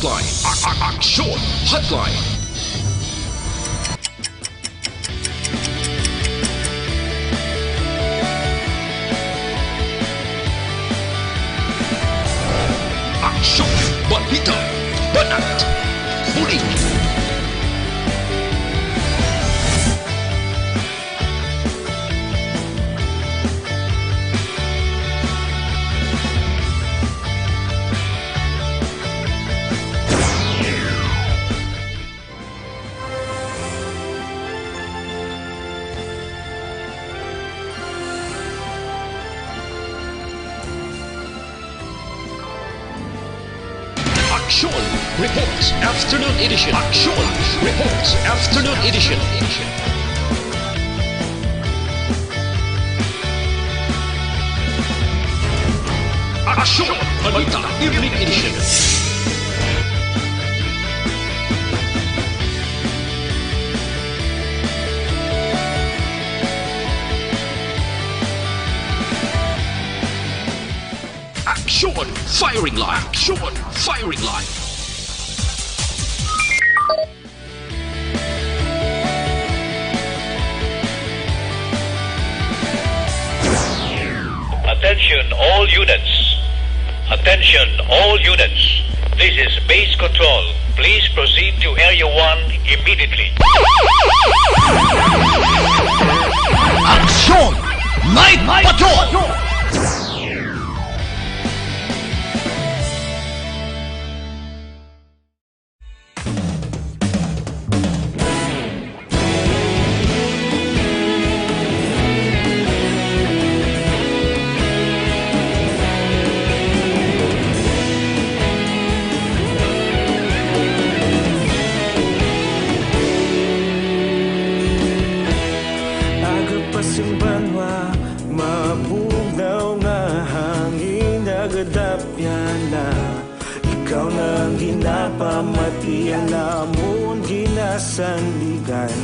Line. A-, a-, Action Hotline. Action, balita, banat, bulig. Action Reports Afternoon Edition. Action Reports Afternoon Edition. Action Balita Evening Edition. Action Firing Line. Action Firing Line. Attention all units. Attention all units. This is Base Control. Please proceed to Area one immediately. Action Night Patrol! Aga pa sing banwa, mabugnaw nga hangin nagadapyan na. Ikaw na ang ginapamati, ang amon ginasandigan.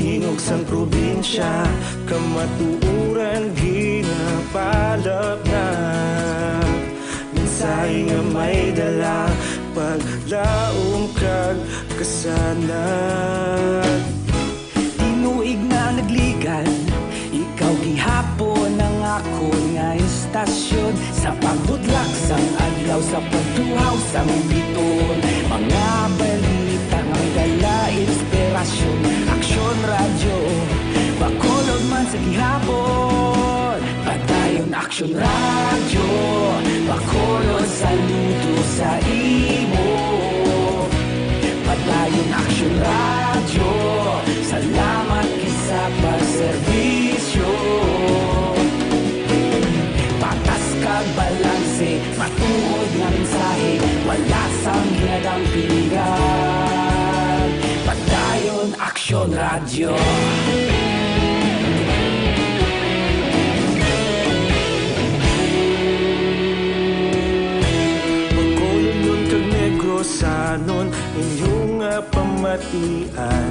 Tingog sang probinsya, kamatuoran ginapalapnag. Mensahe nga may dala, paglaom kag kasanag. Tinuig na nagligan, ikaw gihapon ang akon nga istasyon. Sa pagbutlak sang adlaw, sa pagtuhaw sang biton, mga balita nga may dala inspirasyon. Aksyon Radyo, Bacolod man sa gihapon. Padayon Aksyon Radyo, Bacolod, saludo sa imo. Padayon Aksyon Radyo, salamat gid sa pagserbisyo. Patas kag balanse, matuod nga mensahe, wala sang ginadampigan. Padayon Aksyon Radyo. Bacolodnon kag Negrosanon, inyo nga pamatian.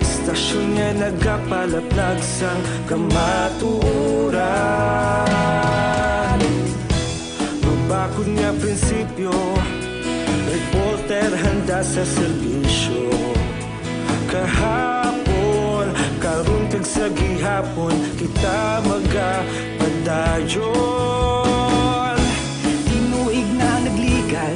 Istasyon nga nagapalaplag sang kamatuoran. Mabakod nga prinsipyo, reporter handa sa serbisyo. Kahapon, karon kag sa gihapon, kita magapadayon. Tinuig na nagligan,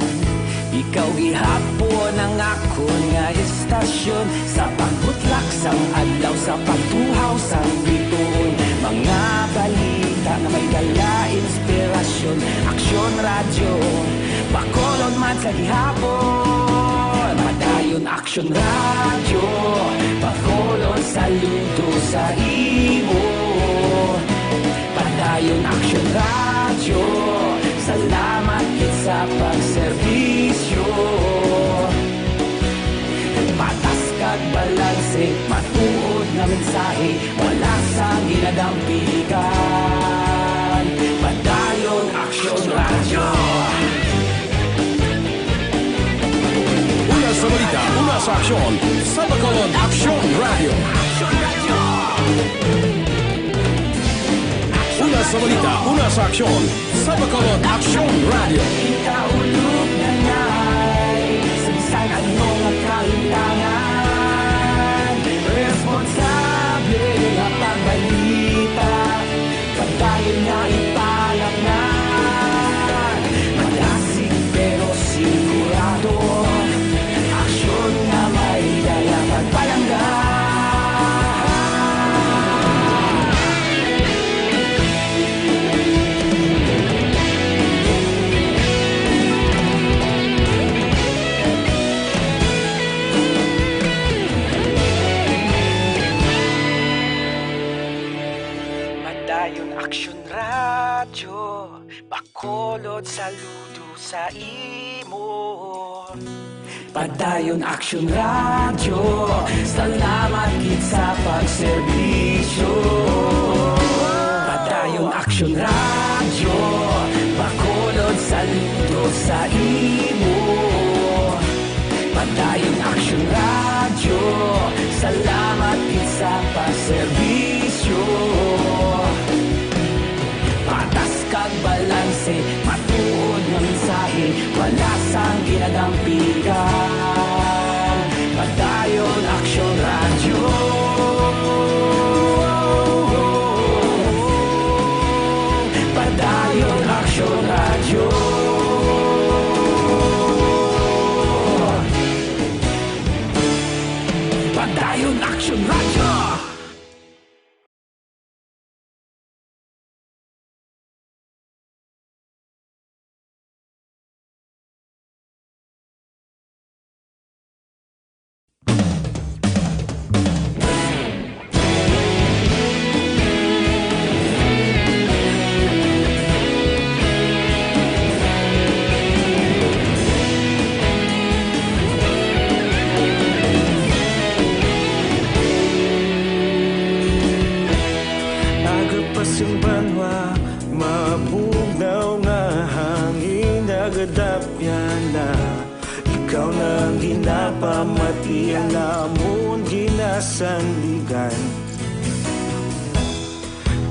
ikaw gihapon ang akon nga istasyon. Sa pagbutlak sang adlaw, sa pagtuhaw sang bituon, mga balita nga may dala inspirasyon. Aksyon Radyo, Bacolod man sa gihapon. Padayon Aksyon Radyo, Bacolod, saludo sa imo. Padayon Aksyon Radyo, salamat gid sa pagserbisyo. Patas kag balanse, matuod nga mensahe, wala sang ginadampigan. Padayon Aksyon Radyo. Una sa balita, una sa aksyon, sa Bacolod, Aksyon Radyo. Una sa balita, una sa aksyon, Sa Bacolod Action Radio. Ikaulog na ngay, sa bisan ano nga kalimtangan, responsable nga pagbalita, padayon nga ipalatnan, malasig pero sigurado, aksyon nga may dala pagpalangga. Padayon Aksyon Radyo, Bacolod, saludo sa imo. Padayon Aksyon Radyo, salamat gid sa pagserbisyo. Padayon Aksyon Radyo, Bacolod, saludo sa imo. Padayon Aksyon Radyo, salamat gid sa pagserbisyo. Patas kag balanse, matuod nga mensahe, wala sang ginadampigan. Padayon Aksyon Radyo. Padayon Aksyon Radyo. Padayon Aksyon Radyo. Aga pa sing banwa, mabugnaw nga hangin, nagadapyan na. Ikaw na ang ginapamati, ang amon ginasandigan.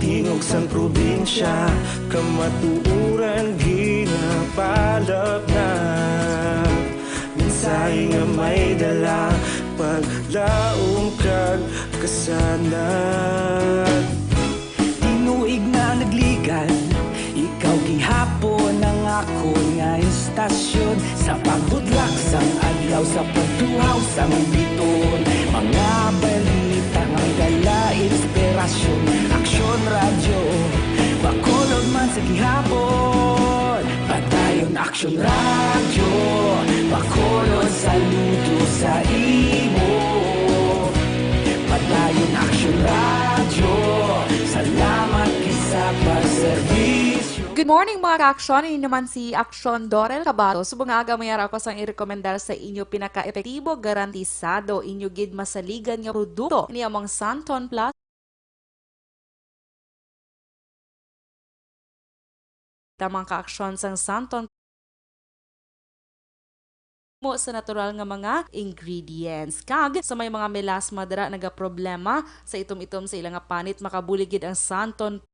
Tingog sang probinsya, kamatuoran ginapalapnag. Mensahe nga may dala, paglaom kag kasanag. Tinuig na nagligan, ikaw gihapon ang akon nga istasyon. Sa pagbudlak sang adlaw, sa pagtuhaw sang biton, mga balita nga dala inspirasyon. Aksyon Radyo, Bacolod man sa gihapon. Padayon Aksyon Radyo, Bacolod, saludo sa imo. Padayon Aksyon Radyo, salamat gid sa pagserbisyo. Good morning, mga ka-aksyon. Ini naman si Aksyon Dorel Cabato. Subong nga aga, may ara ko sang irekomendar sa inyo pinaka-epektibo, garantisado, inyo gid masaligan nga produkto. Ini among Santon Plus. Tamang kaaksyon sang Santon mo sa natural nga mga ingredients. Kag sa may mga melasma dira nagaproblema sa itom-itom sa ila nga panit, makabulig gid ang Santon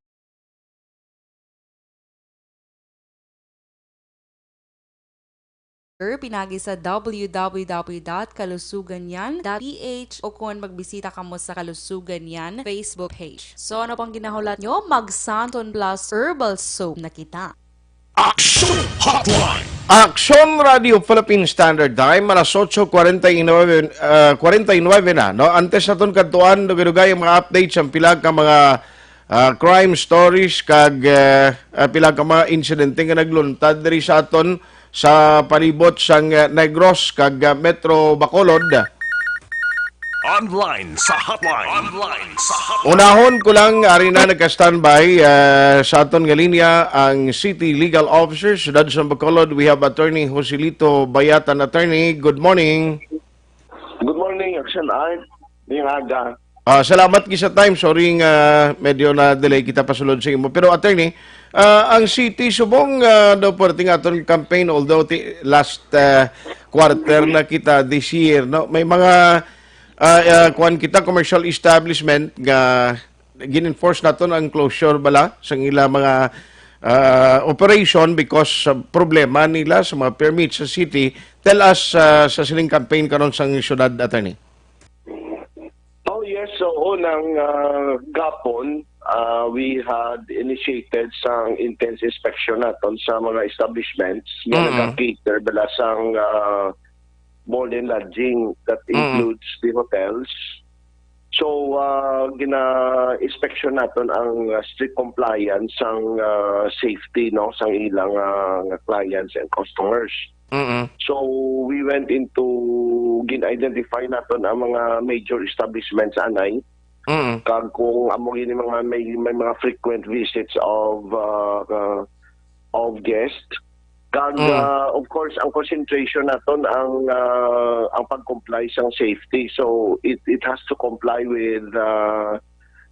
pinagi sa w w w dot kalusugan yan dot p h o kon magbisita kamo sa Kalusugan Yan Facebook page. So, ano pang ginahulat nyo? Mag Santon Plus Herbal Soap na kita. Action Hotline. Action Radio Philippine Standard Time, alas otso kwarenta y nuebe, ah, kwarenta y nuebe na, no? Antes naton kadtuan, dugay-dugay ang mga updates, ang pila ka mga, ah, crime stories, kag, ah, ah, pila ka mga insidente nga nagluntad diri sa aton sa palibot sang, ah, Negros kag, ah, Metro Bacolod. Online sa hotline. Online sa hotline. Unahon ko lang, ari na nagka-standby, ah, sa aton nga linya ang City Legal Officer, Siyudad sa Bacolod. We have Attorney Joselito Bayatan. Attorney, good morning. Good morning, Action Art. Ning aga. Ah, salamat gid sa time. Sorry nga medyo na-delay kita pasulod sa imo. Pero, Attorney, ah, ang city subong, ah, daw perting aton campaign, although ti-, last, ah, quarter na kita this year, no? May mga, ah, ah, kuwan kita, commercial establishment nga gin-enforce naton ang closure bala sang ila mga, ah, operation because sa problema nila sa mga permit sa city. Tell us, ah, sa sining campaign karon sang syudad, attorney. Oh yes, so unang uh, gapon, uh, we had initiated sang intense inspection naton sa mga establishments nga Mm. nag-cater bala sang uh, board and lodging that Mm. includes the hotels. So uh, gina-inspection naton ang uh, strict compliance sang uh, safety, no, sang ilang uh, nga clients and customers. Mm. So we went into gin-identify naton ang mga major establishments anay, Mm. kag kung amo gini mga may, may mga frequent visits of uh, uh, of guests. Kag Mm. uh, of course ang concentration naton ang uh, ang pag-comply sang safety. So it it has to comply with uh,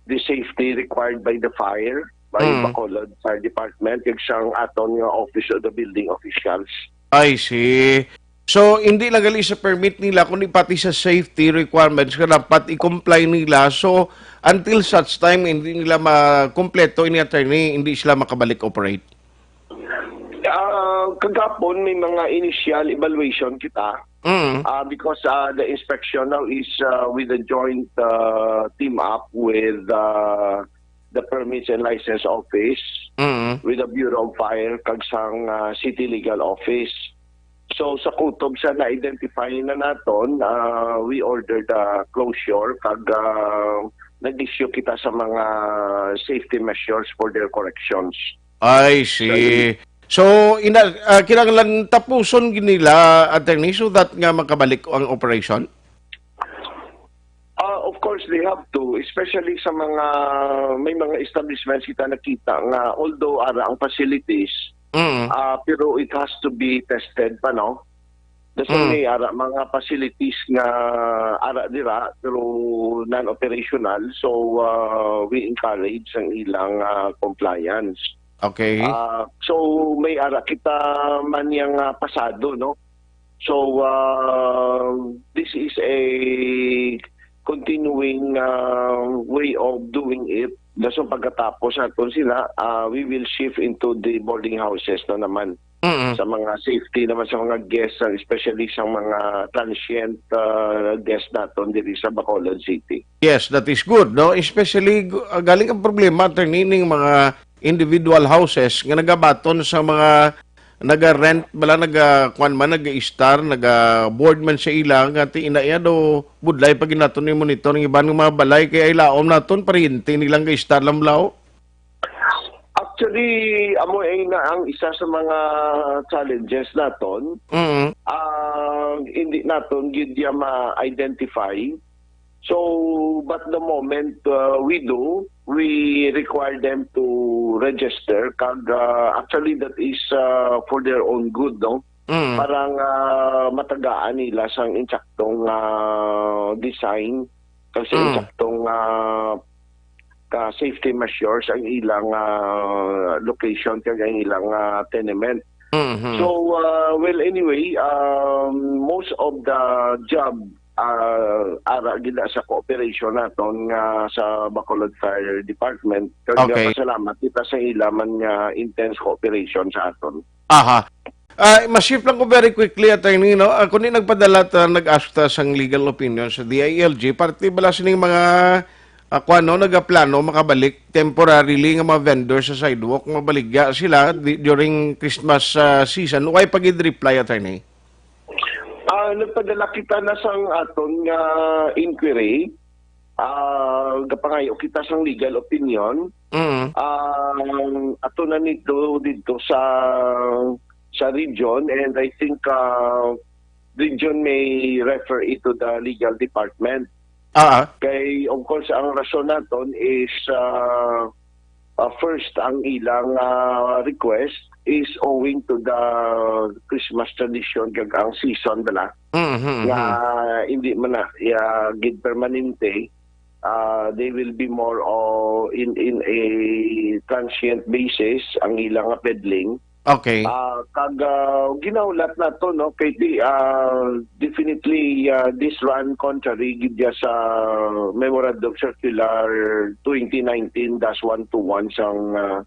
the safety required by the fire, by Mm. Bacolod Fire Department, kag sang aton nga Office of the Building Officials. I see. So, hindi lang gali sa permit nila, kundi pati sa safety requirements nga dapat i-comply nila. So, until such time, hindi nila makumpleto ini, attorney, hindi sila makabalik operate. Ah, kagapon may mga initial evaluation kita Mm. uh, because uh, the inspection now is uh, with a joint uh, team up with uh, the Permits and License Office, Mm. with the Bureau of Fire, kag sang uh, City Legal Office. So sa kutob sa na-identify na naton, uh, we ordered the closure kag uh, nag-issue kita sa mga safety measures for their corrections. I see. So, ina, ah, kinahanglan tapuson gid nila, attorney, so that nga makabalik ang operation? Uh, of course, they have to, especially sa mga, may mga establishments kita nakita nga, although ara ang facilities, Mm. uh, pero it has to be tested pa, no? That's why Mm. may ara mga facilities nga ara dira, pero non-operational. So, uh, we encourage ang ilang uh, compliance. Okay. Ah, so may ara kita man yang ah, pasado, no? So uh, this is a continuing uh, way of doing it. Dason pagkatapos naton sila, uh, we will shift into the boarding houses na naman. Mm. Sa mga safety naman sa mga guests, uh, especially sa mga transient uh, guests naton diri sa Bacolod City. Yes, that is good, no? Especially gu- ah, galing ang problema, attorney, ning mga individual houses nga nagabaton sa mga naga-rent bala, naga kuan man, naga-star, naga-board man sa ila, nga ti ina iya do budlay pa ginaton ni monitor ang iban nga mga balay kay ay laom naton paryente nilang ga-star lang, blaw. Actually, amo ay na ang isa sa mga challenges naton. Mm. Ah, hindi naton gid ya ma-identify. So, but the moment uh, we do, we require them to register. Kag uh, actually, that is uh, for their own good, no? Mm. Para nga matagaan nila sang insaktong ah, design, kag sa Mm. insaktong ah, ka safety measures ang ilang ah, location kag ang ilang ah, tenement. Mhm. So, uh, well, anyway, um, most of the job uh, ara gid sa cooperation naton nga sa Bacolod Fire Department. Kag Okay. Pasalamat kita sa ila man nga intense cooperation sa aton. Aha. Ah, ma-shift lang ko very quickly, attorney, no? Ako ni nagpadala ta, nag-ask ta sang legal opinion sa D I L G. Parte bala sining mga, ah, kuwan, no, nagaplano makabalik temporarily nga mga vendor sa sidewalk, mabaligya sila di, during Christmas ah, season. Why pa gid reply, attorney? Ah, nagpadala kita na sang aton nga inquiry. Ah, gapangayo kita sang legal opinion. Mm. Ah, ato na nito dito sa sa region, and I think uh, region may refer it to the legal department. Ah, ah. Kay of course ang rason naton is uh, uh, first ang ilang uh, request is owing to the Christmas tradition kag ang season bala Mhm, nga mhm. hindi man na ya, gid permanente. Uh, they will be more uh, in in a transient basis ang ilang nga peddling. Okay. Ah, kag ah, ginahulat nato, no, kay di, ah, definitely ah, this run contrary gid ya sa Memorandum Circular twenty nineteen dash one two one sang ah,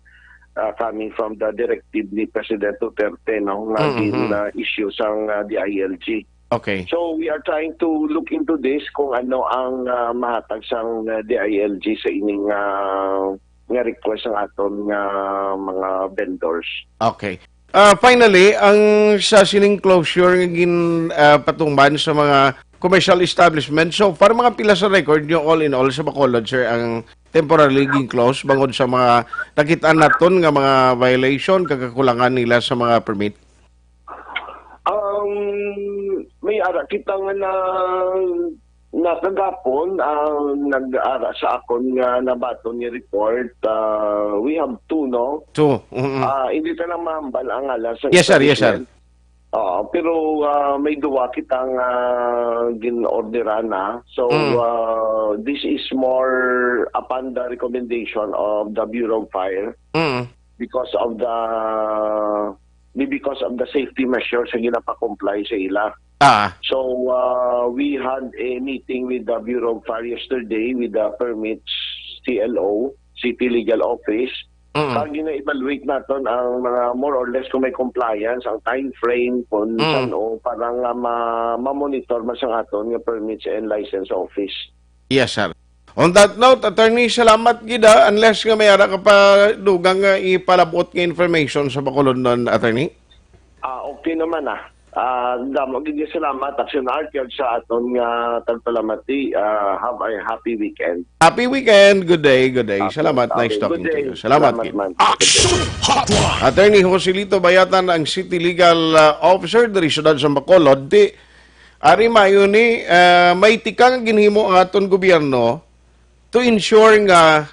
ah, coming from the directive ni President Duterte, no, nga Mm-hmm. gin, ah, issue sang, ah, D I L G. Okay. So, we are trying to look into this kung ano ang, ah, mahatag sang, ah, D I L G sa ining, ah, nga request ng aton nga mga vendors. Okay. Ah, finally, ang sa sining closure nga gin, ah, patuman sa mga commercial establishment, so far, mga pila sa record nyo all in all sa Bacolod, sir, ang temporarily gin close bangod sa mga nakita naton nga mga violation, kag kakulangan nila sa mga permit? Um, may ara kita nga na, na kagapon ang nag-ara sa akon nga nabaton nga report. Ah, we have two, no? Two. Mm-mm. Ah, hindi ta na mahambal ang ngalan sa Yes, sir. Yes, sir. establishment. Oo, pero, ah, may duwa kita nga gin-orderan na. So, Mm. ah, this is more upon the recommendation of the Bureau of Fire Mm. because of the, because of the safety measures nga ginapakomply sa ila. Ah. So, uh, we had a meeting with the Bureau of Fire yesterday with the permits C L O, City Legal Office. Mm. Kag gina-evaluate naton ang mga more or less kung may compliance, ang time frame, kung Mm. san-o, para nga ma-, ma-monitor man sang aton nga Permits and License Office. Yes, sir. On that note, attorney, salamat gid, ha. Unless nga may ara ka pa dugang nga ipalabot nga information sa Bacolod non, attorney? Ah, okay naman, ah. Ah, damo gid nga salamat, Action Art, kag sa aton nga tagpalamati. Ah, have a happy weekend. Happy weekend. Good day, good day. Okay, Salamat. okay. Nice talking Good to day. you. Salamat Salamat gid. man. Action Hotline. Attorney Joselito Bayatan, ang City Legal, ah, Officer diri sa Siyudad sa Bacolod. Ti, ari mayo ni, ah, may tikang ginhimo ang aton gobyerno to ensure nga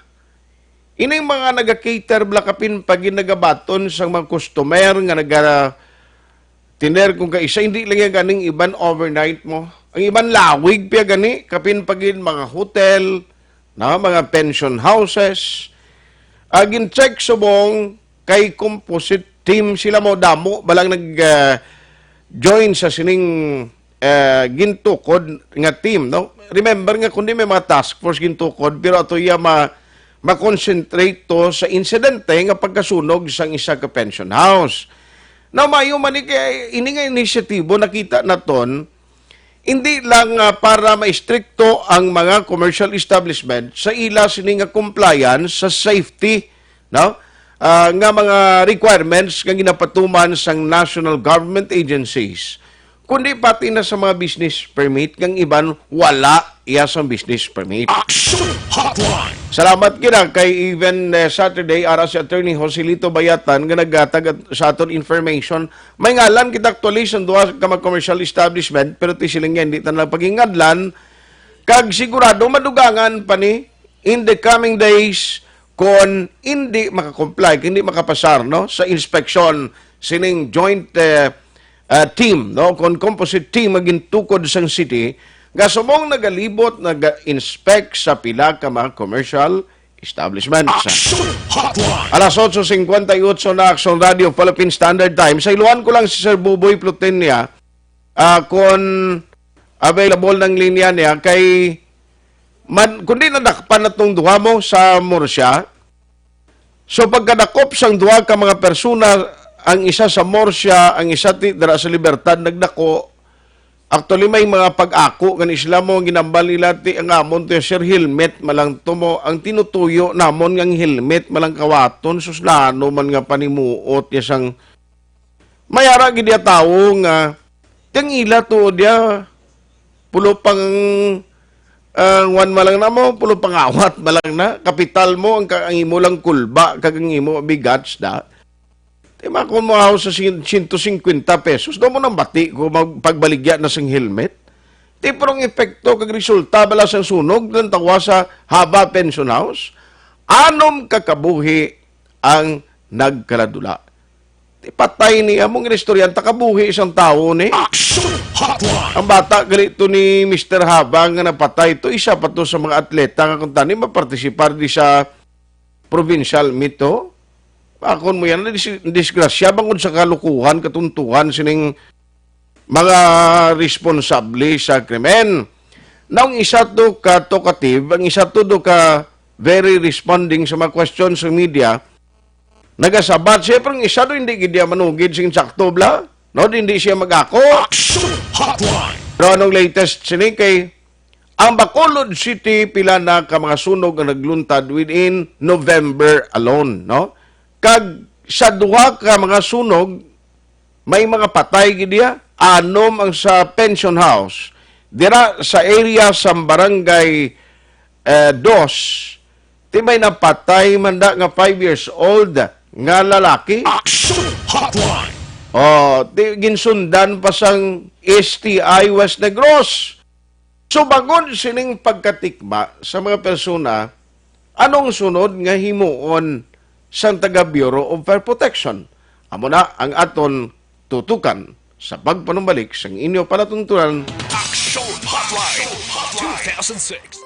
ining mga naga-cater bala kapin pa gid nagabaton sang mga customer nga naga-tiner kung kaisa, hindi lang yan ganing iban overnight mo. Ang iban lawig pa gani, kapin pa gid mga hotel, na mga pension houses. Ah, gin-check subong kay composite team sila mo, damo balang nag, ah, join sa sining, ah, gintukod nga team, no? Remember nga kundi may mga task force gintukod, pero ato iya ma-, ma-concentrate to sa insidente nga pagkasunog sang isa ka pension house. Now, mayo man ni kay ini nga inisyatibo nakita naton, hindi lang, ah, para maistrikto ang mga commercial establishment sa ila sini nga compliance sa safety, no? Ah, nga mga requirements nga ginapatuman sang national government agencies, kundi pati na sa mga business permit, nga ang iban wala iya sang business permit. Action Hotline. Salamat gid kay even, eh, Saturday, ara si Attorney Joselito Bayatan nga naghatag at-, sa aton information. May ngalan kita actually sa duha ka mga commercial establishment, pero ti siling niya, hindi ta na paghingadlan. Kag sigurado madugangan pa ni in the coming days kon hindi makakomply, hindi makapasar, no, sa inspeksyon sining joint, eh, ah, team, no, kon composite team nga gintukod sang city, nga subong nagalibot, naga-inspect sa pila ka mga commercial establishments. Action Hotline. Alas otso cincuenta y ocho na, Action Radio Philippine Standard Time. Sa iluhan ko lang si Sir Buboy Plutenia, ah, kon available ng linya niya kay man, kundi nadakpan natong duha mo sa Murcia. So pagkadakop sang duha ka mga persona, ang isa sa Murcia, ang isa ti dira sa Libertad nagdako. Actually, may mga pag-ako gani sila mo, ang ginambal nila ti ang amon ti sir helmet malang to mo, ang tinutuyo namon nga ang helmet malang kawaton, suslano man nga panimuot niya sang may ara gid iya tawo nga, "Ti ang ila tuod ya, pulo pang, ah, ngwan malang na mo, pulo pang awat malang na, kapital mo, ang, ka-, ang imo lang kulba, kag ang imo bigats da. Ti makon mo ako sa sin-, siyento singkwenta pesos, daw mo nang bati ko mag-, pagbaligya na sing helmet." Ti pero ang epekto kag resulta bala sang sunog, nang tawa sa Haba Pension House, anom ka kabuhi ang nagkaladula. Ti patay ni among inistoryan, ta kabuhi isang tawo ni. Action Hotline. Ang bata gali to ni Mister Habang nga napatay to, isa pa to sa mga atleta nga kung tani mapartisipar di sa provincial meet to. Akon mo yan, dis-, disgrasya bangod sa kalukuhan, katuntuhan sining mga responsable sa krimen. Now, ang isa to ka talkative, ang isa to do ka very responding sa mga questions sa media, Nagasabat siya, pero ang isa do hindi gid niya manugid sing sakto, bla. No, hindi siya mag-ako. Action Hotline. Pero anong latest sini kay ang Bacolod City, pila na ka mga sunog ang nagluntad within November alone, no? Kag sa duha ka mga sunog, may mga patay gid diha, anom ang sa Pension House. Dira sa area sa Barangay, eh, Dos, ti may napatay man da nga five years old nga lalaki. Action Hotline. Oh, ti ginsundan pa sang S T I West Negros. So, bangod sining pagkatikba sa mga persona, anong sunod nga himuon sang taga Bureau of Fire Protection? Amo na ang aton tutukan sa pagpanumbalik sang inyo palatuntunan. Action Hotline two thousand six.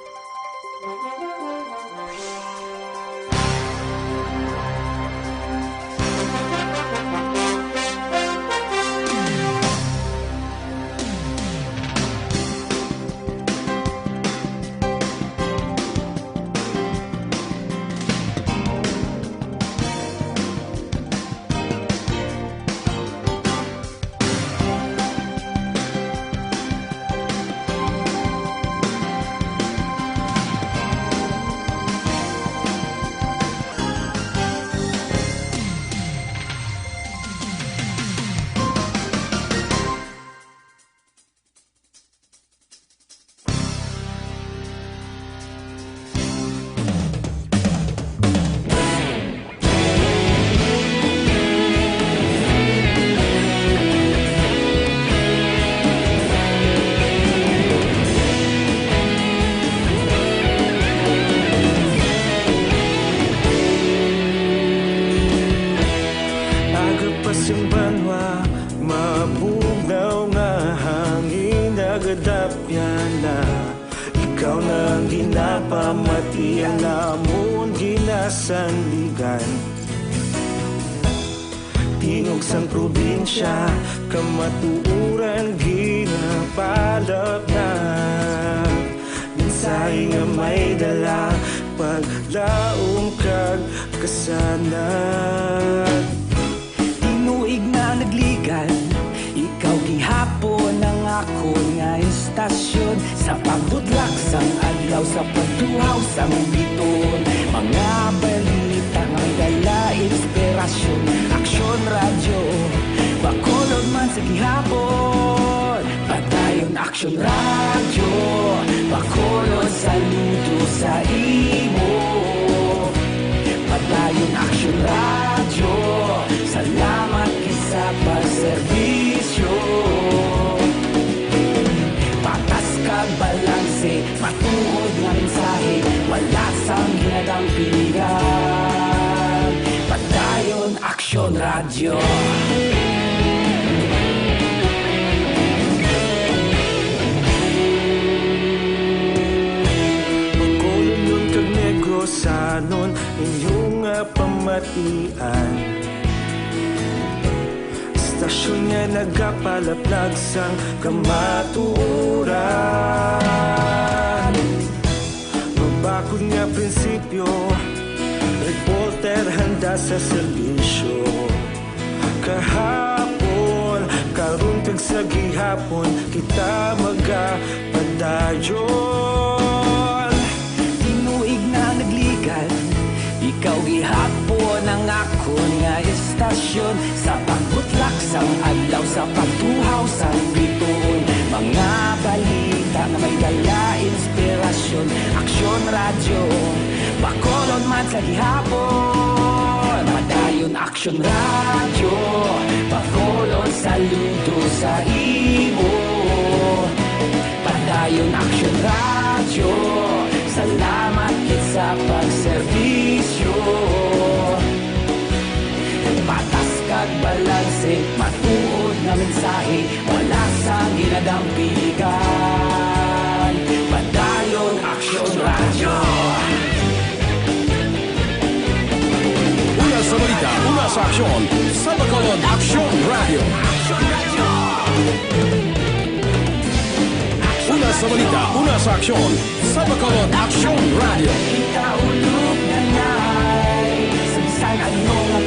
Aga pa sing banwa, mabugnaw nga hangin, nagadapyan na. Ikaw na ang ginapamati, ang amon ginasandigan. Tingog sang probinsya, kamatuoran ginapalapnag. Mensahe nga may dala, paglaom kag kasanag. Tinuig na nagligad, ikaw gihapon ang akon nga istasyon. Sa pagbutlak sang adlaw, sa pagtuhaw sang bituon, mga balita nga may dala inspirasyon. Aksyon Radyo, Bacolod man sa gihapon. Padayon Aksyon Radyo, Bacolod, saludo sa imo. Padayon Aksyon Radyo, salamat gid sa pagserbisyo. Patas kag balanse, matuod nga mensahe, wala sang ginadang piligan. Padayon Aksyon Radyo. Bacolodnon kag Negrosanon, inyo nga pamatian. Istasyon nga nagapalaplag sang kamatuoran. Mabakod nga prinsipyo, reporter handa sa serbisyo. Kahapon, karon kag sa gihapon, kita magapadayon. Tinuig na nagligad, ikaw gihapon ang akon nga istasyon. Sa pagbutlak sang adlaw, sa pagtuhaw sang bituon, mga balita nga may dala inspirasyon. Aksyon Radyo, Bacolod man sa gihapon. Padayon Aksyon Radyo, Bacolod, saludo sa imo. Padayon Aksyon Radyo, salamat gid sa pagserbisyo. Patas kag balanse, matuod nga mensahe, wala sang ginadang piligan. Padayon Aksyon Radyo. Una sa balita, una sa aksyon, sa Bacolod Aksyon Radyo. Una sa balita, una sa aksyon, sa Bacolod Aksyon Radyo. Ikaulog na ngay, sa bisan ano nga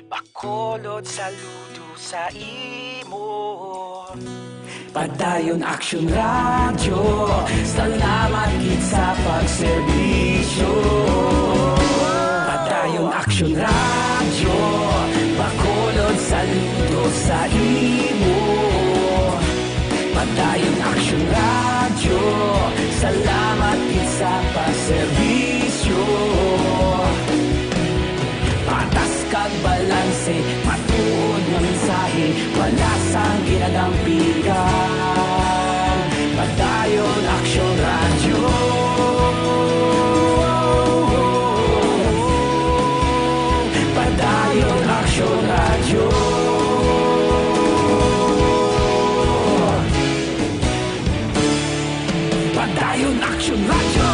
Bacolod, saludo sa imo. Padayon Aksyon Radyo, salamat gid sa pagserbisyo. Padayon Aksyon Radyo, Bacolod, saludo sa imo. Padayon Aksyon Radyo, salamat gid sa pagserbisyo. Patas kag balanse, matuod nga mensahe, wala sang ginadampigan. Padayon Aksyon Radyo. Padayon Aksyon Radyo. Padayon Aksyon Radyo.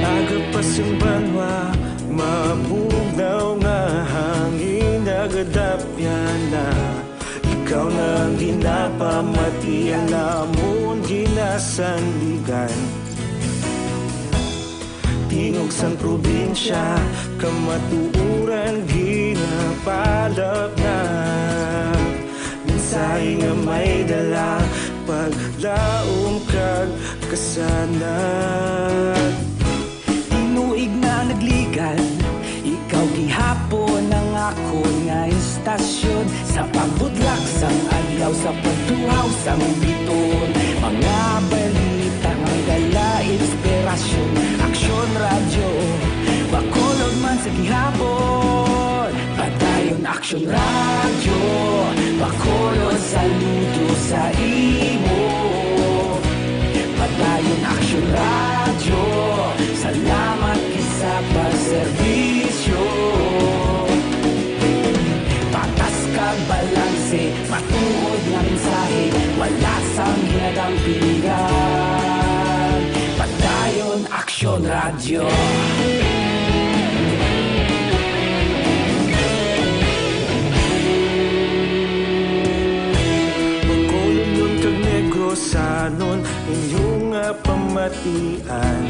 Aga pa sing banwa, mabugnaw nga hangin nagadapyan na. Ikaw na ang ginapamatian namon ginasandigan. Tingog sang probinsya, kamatuoran ginapalapnag. Mensahe nga may dala, paglaom kag kasanag. Tinuig na nagligad, ikaw gihapon ang akon nga istasyon. Sa pagbutlak sang adlaw, sa pagtuhaw sang bituon, mga balita nga may dala inspirasyon. Aksyon Radyo, Bacolod man sa gihapon. Padayon Aksyon Radyo, Bacolod, saludo sa imo. Padayon Aksyon Radyo, salamat gid sa pagserbisyo. Patas kag balanse, matuod nga mensahe, wala sang ginadampigan. Padayon Aksyon Radyo. Bacolod kag Negrosanon, inyo nga pamatian.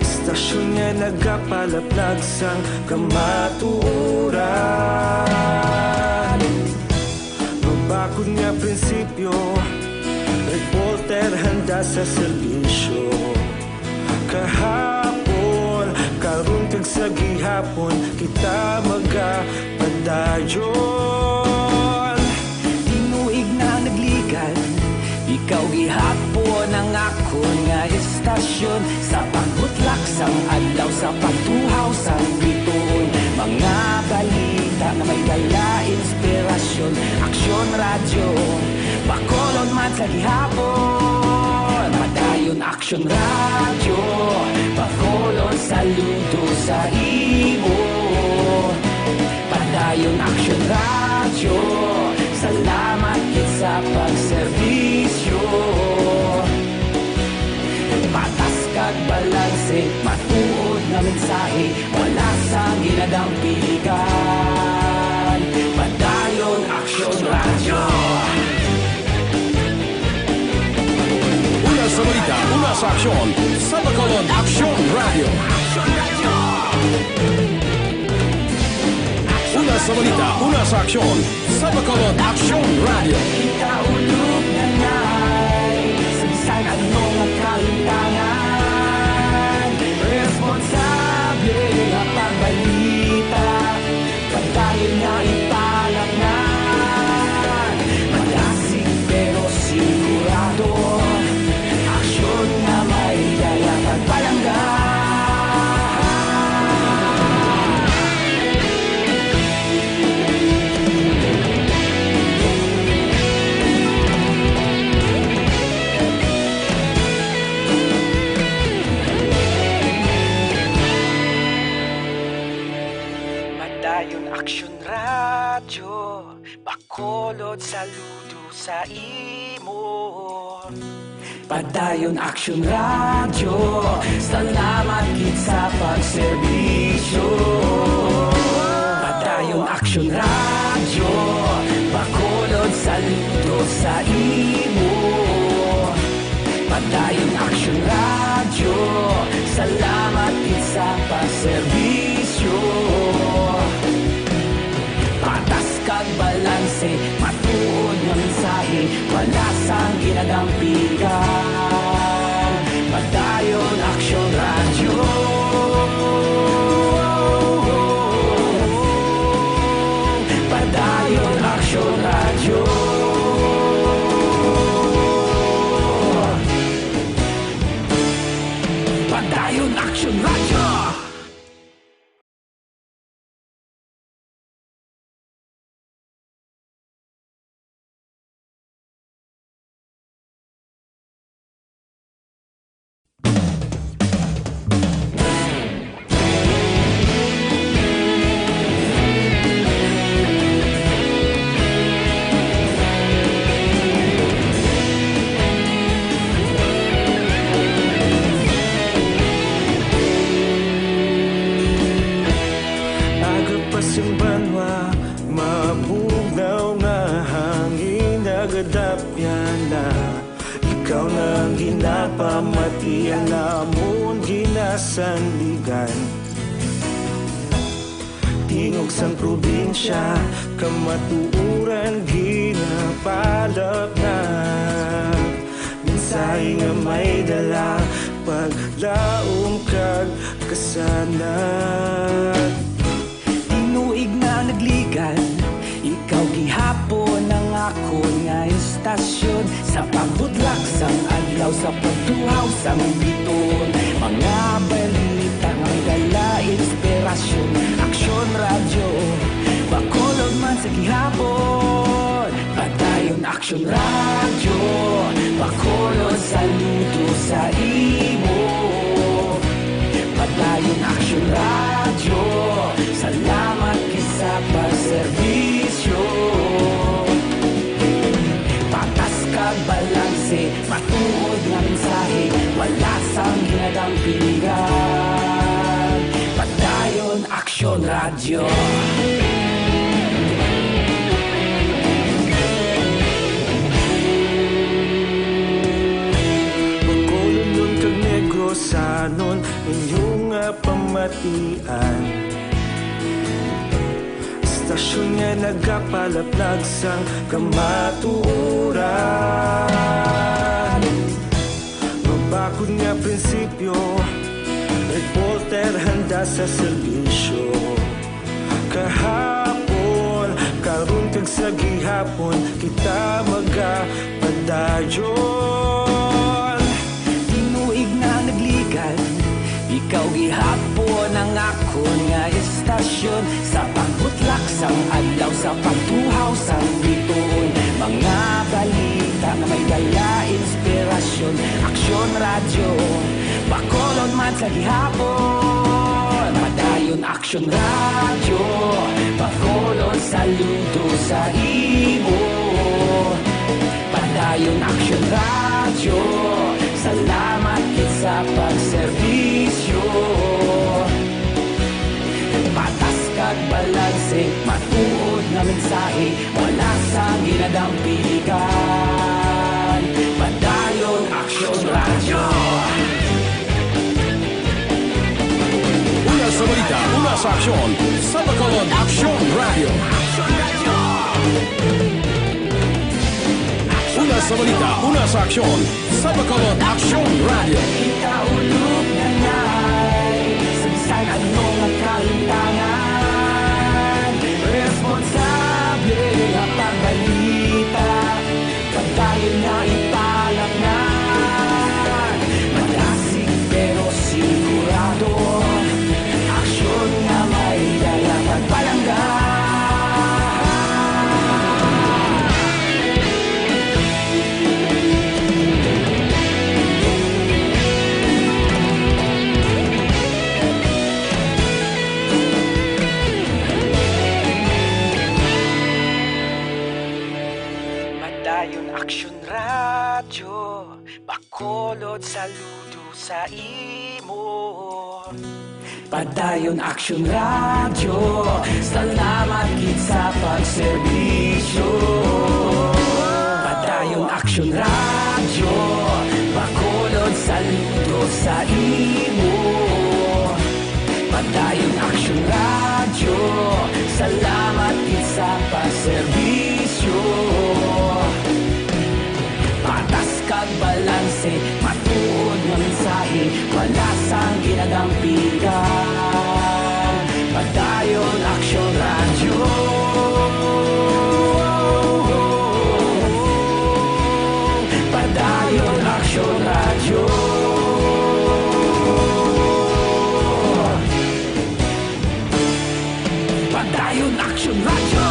Istasyon nga nagapalaplag sang kamatuoran. Mabakod nga prinsipyo, reporter handa sa serbisyo. Kahapon, karon kag sa gihapon, kita magapadayon. Tinuig na nagligad, ikaw gihapon ang akon nga istasyon. Sa pagbutlak sang adlaw, sa pagtuhaw sang bituon, mga balita nga may dala inspirasyon. Aksyon Radyo, Bacolod man sa gihapon. Padayon Aksyon Radyo, Bacolod, saludo sa imo. Padayon Aksyon Radyo, salamat gid sa pagserbisyo. Patas kag balanse, matuod nga mensahe, wala sang ginadampigan. Padayon Aksyon Radyo. Una sa balita, una sa aksyon, sa Bacolod Aksyon Radyo. Una sa balita, una sa aksyon, sa Bacolod Aksyon Radyo. Ikaulog na na'y sa bisan ano nga kalintangan. Responsable nga pagbalita, padayon nga ipalapngan. Malasig pero sigurado, aksyon nga may dala kag palangga. Padayon Aksyon Radyo, Bacolod, saludo sa imo. Padayon Aksyon Radyo, salamat gid sa pagserbisyo. Padayon Aksyon Radyo, Bacolod, saludo sa imo. Padayon Aksyon Radyo, salamat gid sa pagserbisyo. Patas kag balanse, matuod nga mensahe, wala sang ginadampigan. Padayon Aksyon Radyo. Padayon Aksyon Radyo. Padayon Aksyon Radyo. Aga pa sing banwa, mabugnaw nga hangin nagadapyan na. Ikaw na ang ginapamati, ang amon ginasandigan. Tingog sang probinsya, kamatuoran ginapalapngan. Mensahe nga may dala, paglaom kag kasanag. Tinuig na nagligad, ikaw gihapon ang akon nga istasyon. Sa pagbutlak sang adlaw, sa pagtuhaw sang bituon, mga balita nga may dala inspirasyon. Aksyon Radyo, Bacolod man sa gihapon. Padayon Aksyon Radyo, Bacolod, saludo sa imo. Padayon Aksyon Radyo, salamat gid sa pagserbisyo. Patas kag balanse, matuod nga mensahe, wala sang ginadampigan. Padayon Aksyon Radyo. Bacolodnon kag Negrosanon, inyo nga pamatian. Istasyon nga nagapalaplag sang kamatuoran. Mabakod nga prinsipyo, reporter handa sa serbisyo. Kahapon, karon kag sa gihapon, kita magapadayon. Tinuig na nagligad, ikaw gihapon ang akon nga istasyon. Sa pagbutlak sang adlaw, sa pagtuhaw sang bituon, mga balita nga may dala inspirasyon. Aksyon Radyo, Bacolod man sa gihapon. Padayon Aksyon Radyo, Bacolod, saludo sa imo. Padayon Aksyon Radyo, salamat gid sa pagserbisyo. Patas kag balanse, matuod nga mensahe, wala sang ginadampigan. Padayon Aksyon Radyo. Una sa balita, una sa aksyon, sa Bacolod Aksyon Radyo. Una sa balita, una sa aksyon, sa Bacolod Aksyon Radyo. Ikaulo na ngay, sa bisan ano nga kalintangan, responsable nga pagbalita, pagdayon nga ipalapnan. Madasig pero sigurado, aksyon nga may dala pagpalangga. Lord, saludo sa imo. Padayon Aksyon Radyo, salamat gid sa pagserbisyo. Padayon Aksyon Radyo, Bacolod, saludo sa imo. Padayon Aksyon Radyo, salamat gid sa pagserbisyo. Patas kag balanse, matuod nga mensahe, wala sang ginadampigan. Padayon Aksyon Radyo. Padayon Aksyon Radyo. Padayon Aksyon Radyo.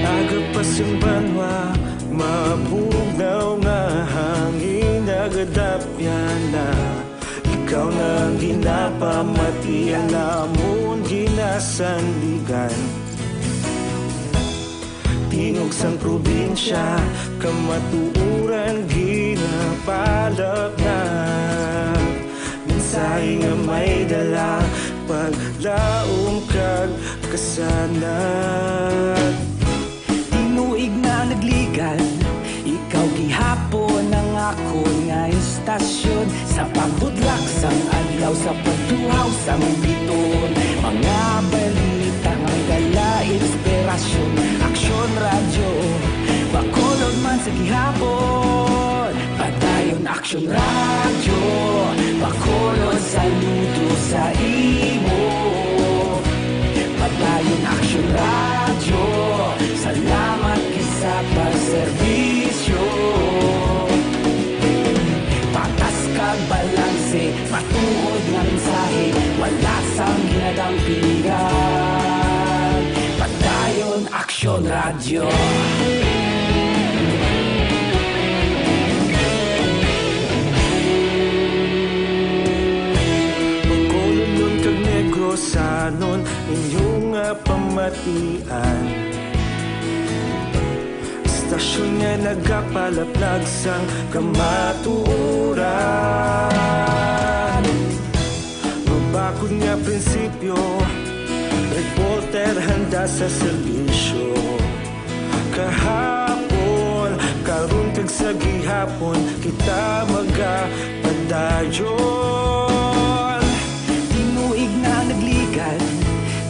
Aga pa sing banwa, mabugnaw nga hangin nagadapyan na. Ikaw na ang ginapamati, ang amon ginasandigan. Tingog sang probinsya, kamatuoran ginapalapnag. Mensahe nga may dala, paglaom kag kasanag. Tinuig na nagligan, ikaw gihapon ang akon nga istasyon. Sa pagbutlak sang adlaw, sa pagtuhaw sang bituon, mga balita nga may dala inspirasyon. Aksyon Radyo, Bacolod man sa gihapon. Padayon Aksyon Radyo, Bacolod, saludo sa imo. Padayon Aksyon Radyo, salamat gid sa pagserbisyo. Patas kag balanse, matuod nga mensahe, wala sang ginadampigan. Padayon Aksyon Radyo. Bacolodnon kag Negrosanon, inyo nga pamatian. Istasyon nga nagapalaplag sang kamatuoran. Mabakod nga prinsipyo, reporter handa sa serbisyo. Kahapon, karon kag sa gihapon, kita magapadayon. Tinuig na nagligan,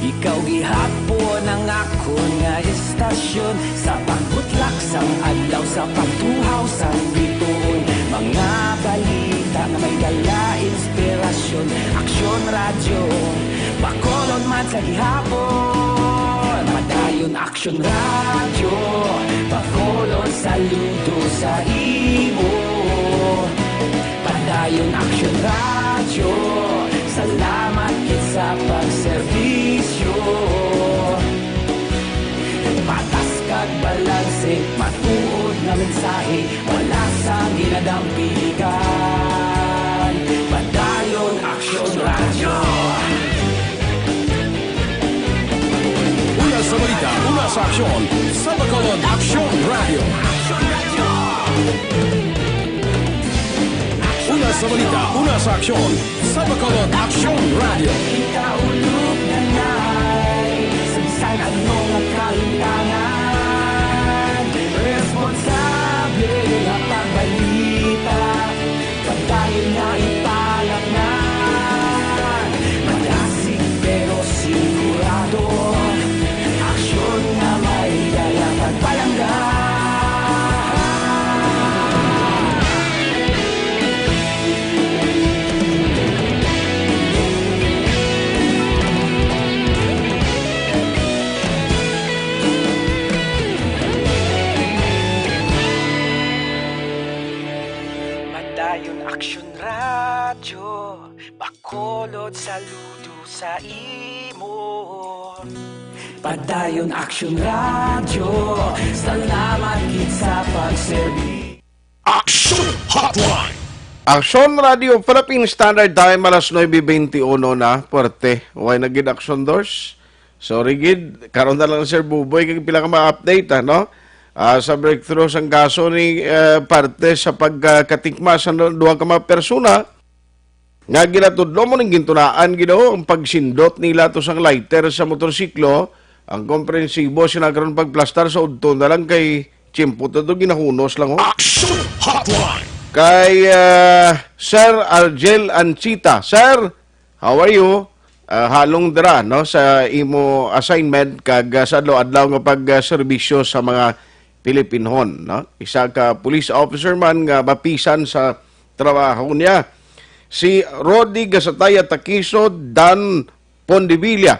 ikaw gihapon ang akon nga istasyon. Sa pagbutlak sang adlaw, sa pagtuhaw sang bituon, mga balita nga may dala inspirasyon. Aksyon Radyo, Bacolod man sa gihapon. Padayon Aksyon Radyo, Bacolod, saludo sa imo. Padayon Aksyon Radyo, salamat gid sa pagserbisyo. Patas kag balanse, matuod nga mensahe, wala sang ginadampigan. Padayon Aksyon Radyo. Una sa balita, una sa aksyon, sa Bacolod Aksyon Radyo. Una sa balita, una sa aksyon, sa Bacolod Aksyon Radyo. Kita ulog na nay, sa bisan ano nga kalimtangan, responsable nga pagbalita. Padayon nga ipalapngan, madasig pero sigurado, aksyon nga may dala pagpalangga. Saludo sa imo. Padayon Action Radio, salamat gid sa pagserbi. Action Hotline. Action Radio Philippine Standard Time, alas nuebe beintiuno na. Puwerte. Way na gid Action Doors. Sorry gid. Karon na lang, Sir Buboy, kay pila ka mga update, ano? Ah, sa breakthrough sang kaso ni, eh, parte sa pagkatikma sa duha ka mga persona nga ginatudlo mo ning gintunaan, Ginoo, ang pagsindot nila to sang lighter sa motorsiklo, ang komprensibo sina karon pagplastar sa udto na lang kay tiyempo to, to ginahunos lang, oh. Action Hotline. Kay, ah, Sir Argel Anchita. Sir, how are you? Ah, halong dira, no, sa imo assignment kag, ah, sa adlaw-adlaw nga pagserbisyo sa mga Pilipinhon, no? Isa ka police officer man nga mapisan sa trabaho niya. Si Rodi Gasataya Takiso, Dan Pondevilla.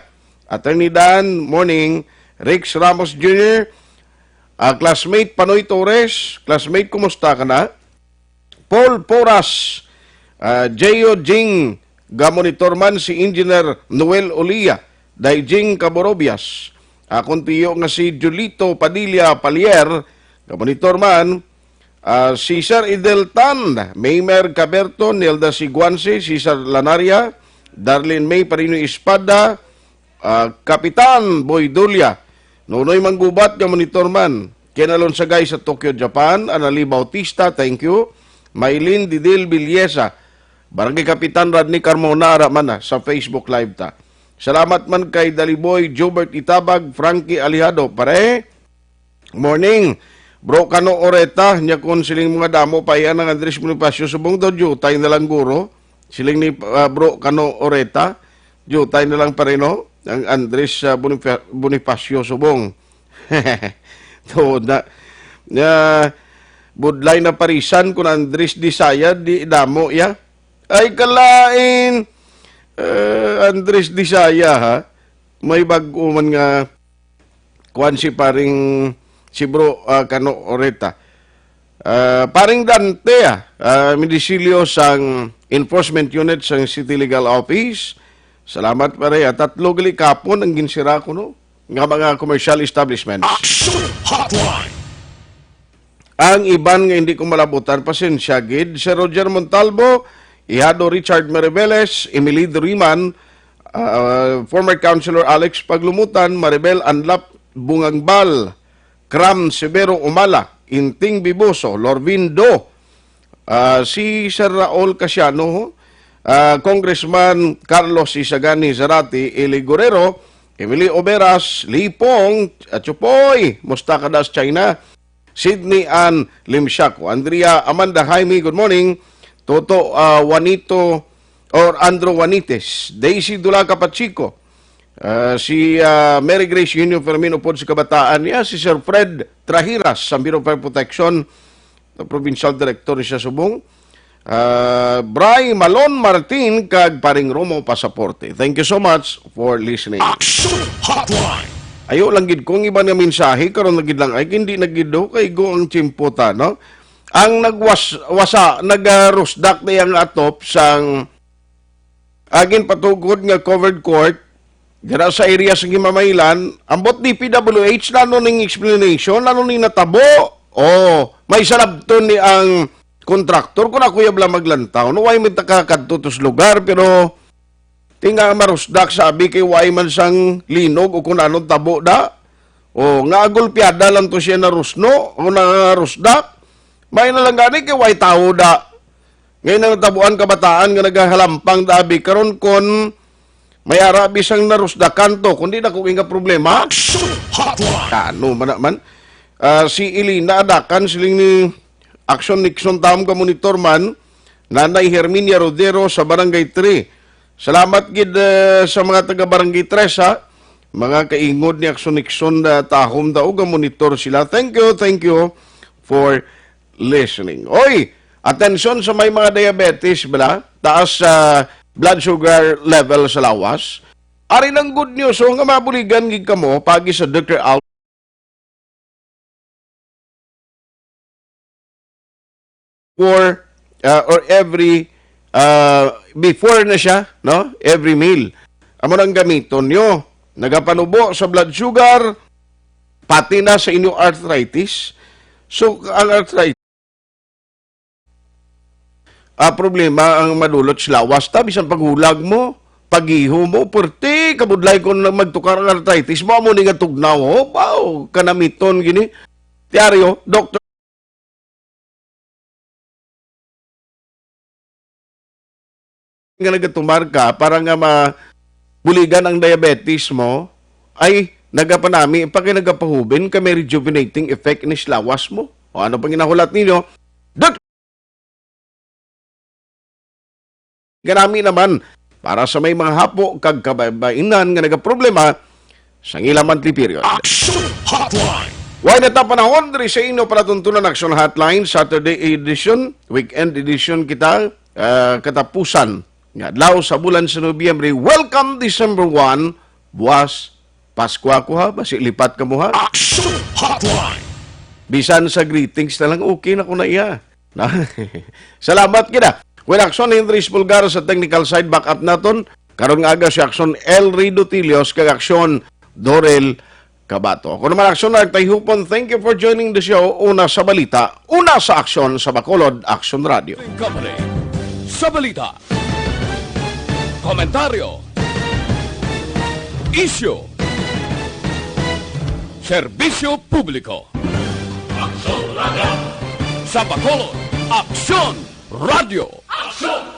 Attorney Dan, morning. Rex Ramos Junior, ah, classmate Panoy Torres, classmate, kumusta ka na? Paul Poras, ah, J O Jing, gamonitor man si Engineer Noel Olia, Daijing Caborobias, akon tiyo nga si Julito Padilla Palier, gamonitor man, ah, si Sir Idel Tan, Maymer Caberto, Nelda Siguansi, Cesar Lanaria, Darlene May Parino Espada, ah, Kapitan Boy Dulia, Nonoy Manggubat nga monitor man, Ken Alonsagay sa Tokyo, Japan, Anali Bautista, thank you, Maylin Didil Villesa, Barangay Kapitan Rodney Carmona, ara man na sa Facebook Live ta. Salamat man kay Daliboy Jobert Itabag, Frankie Alejado, pare. Morning, Bro Kano Oreta, nya kon siling mga damo pa iya nang Andres Bonifacio Subong daw, diutay na lang guro. Siling ni, ah, Bro Kano Oreta, diutay na lang pa rin, no? Ang Andres, ah, Bonifa-, Bonifacio Subong. Tuod na. Nya, budlay na parisan kun Andres Disaya, di damo, ya. Ay, kalain, eh, Andres Disaya, ha? May bag-o man nga kuwan si paring, si Bro, ah, Kano Oreta. Ah, paring Dante, ah, ah, midisilyo sang enforcement unit sang City Legal Office. Salamat, pare. Ah, tatlo gali kapon ang ginsira ko, no, nga mga commercial establishments. Action Hotline. Ang iban nga hindi ko malabutan, pasensya gid. Sir Roger Montalvo, Ihado Richard Mariveles, Emily Duriman, ah, former Councilor Alex Paglumutan, Maribel Anlap Bungangbal, Cram Severo Umala, Inting Biboso, Lorvin Do, ah, si Sir Raul Casiano, ah, Congressman Carlos Isagani Zarate, Eli Guerrero, Emily Oberas, Lipong, at Chupoy, Mustakadas, China, Sydney Ann Limsiaco, Andrea Amanda Jaime, good morning. Toto, ah, Juanito or Andrew Juanites, Daisy Dulaca Pacheco, ah, si, ah, Mary Grace Junior Fermin Upod sa Kabataan niya, si Sir Fred Trahiras sa Bureau of Fire Protection, na Provincial Director siya subong. Ah, Bray Malon Martin kag Paring Romo Pasaporte. Thank you so much for listening. Action Hotline. Ayo lang gid kung iban nga mensahe karon na gid lang ay hindi na gid do kay go ang tiyempo ta, no? Ang nagwas wasa nagarusdak na yang atop sang agin patugod nga covered court dira sa area sa Himamaylan, ambot D P W H, nano ning explanation, nano ning natabo? Oh, may salabton ni ang kontraktor, kung ako ya bala maglantaw, no, way man ta kakadto to sa lugar, pero tinga marusdak, sabi kay way man sang linog o kung anong tabo da. O, nga gulpiada lang to siya narusno o narusdak. May na lang gani kay way tawo da. Ngayon ang tabuan kabataan nga nagahalampang dabi karon kon may ara bisang narusdakan to, kundi na kung inga problema. Action Hotline. Ano man naman? Ah, si Elena Adakan, siling ni Action Nixon Tam ka monitor man, Nanay Herminia Rodero sa Barangay three. Salamat gid, eh, sa mga taga Barangay tres, ha. Mga kaingod ni Action Nixon na tahom daw ga monitor sila. Thank you, thank you for listening. Oy, atensyon sa may mga diabetes, bala, taas sa blood sugar level sa lawas. Ari ng good news, oh, nga mabuligan gid kamo pagi sa Doctor Al for, uh, or every Ah, before na siya, no? Every meal. Amo nang gamiton nyo. Nagapanubo sa blood sugar, pati na sa inyo arthritis. So, ang arthritis, ah, problema ang madulot sa lawas ta, bisan paghulag mo, pagiho mo, pwerte kabudlay kung magtukar ang arthritis mo, amo ni nga tugnaw, oh, wow, kanamiton gini. Tiaryo, doktor, nga nagatumar ka para nga mabuligan ang diabetes mo, ay nagapanami pa kay nagapahubin ka, may rejuvenating effect ni sa lawas mo. O ano pang ginahulat ninyo? Dok-, ganami naman para sa may mga hapo kag kabaybainan nga nagaproblema sa ila monthly period. Action Hotline. Way na ta panahon diri sa inyo palatuntunan Action Hotline, Saturday edition, weekend edition kita, ah, katapusan nga adlaw sa bulan sa Nobyembre. Welcome December one, buwas Pasko ako ha, basi lipat ka mo ha. Action Hotline. Bisan sa greetings na lang, okay na ko na iya. Na? Salamat kita. Kuya Action, Henry Espulgar sa technical side, back up naton. Karon nga aga si Action, Elry Dutilios, kag Action, Dorel Kabato. Ako naman, Action, Art Tayhupon, thank you for joining the show. Una sa balita, una sa aksyon sa Bacolod, Action Radio. Company. Sa balita, komentaryo, isyu, serbisyo publiko. Aksyon Radio. Sa Bacolod, Aksyon Radio. Aksyon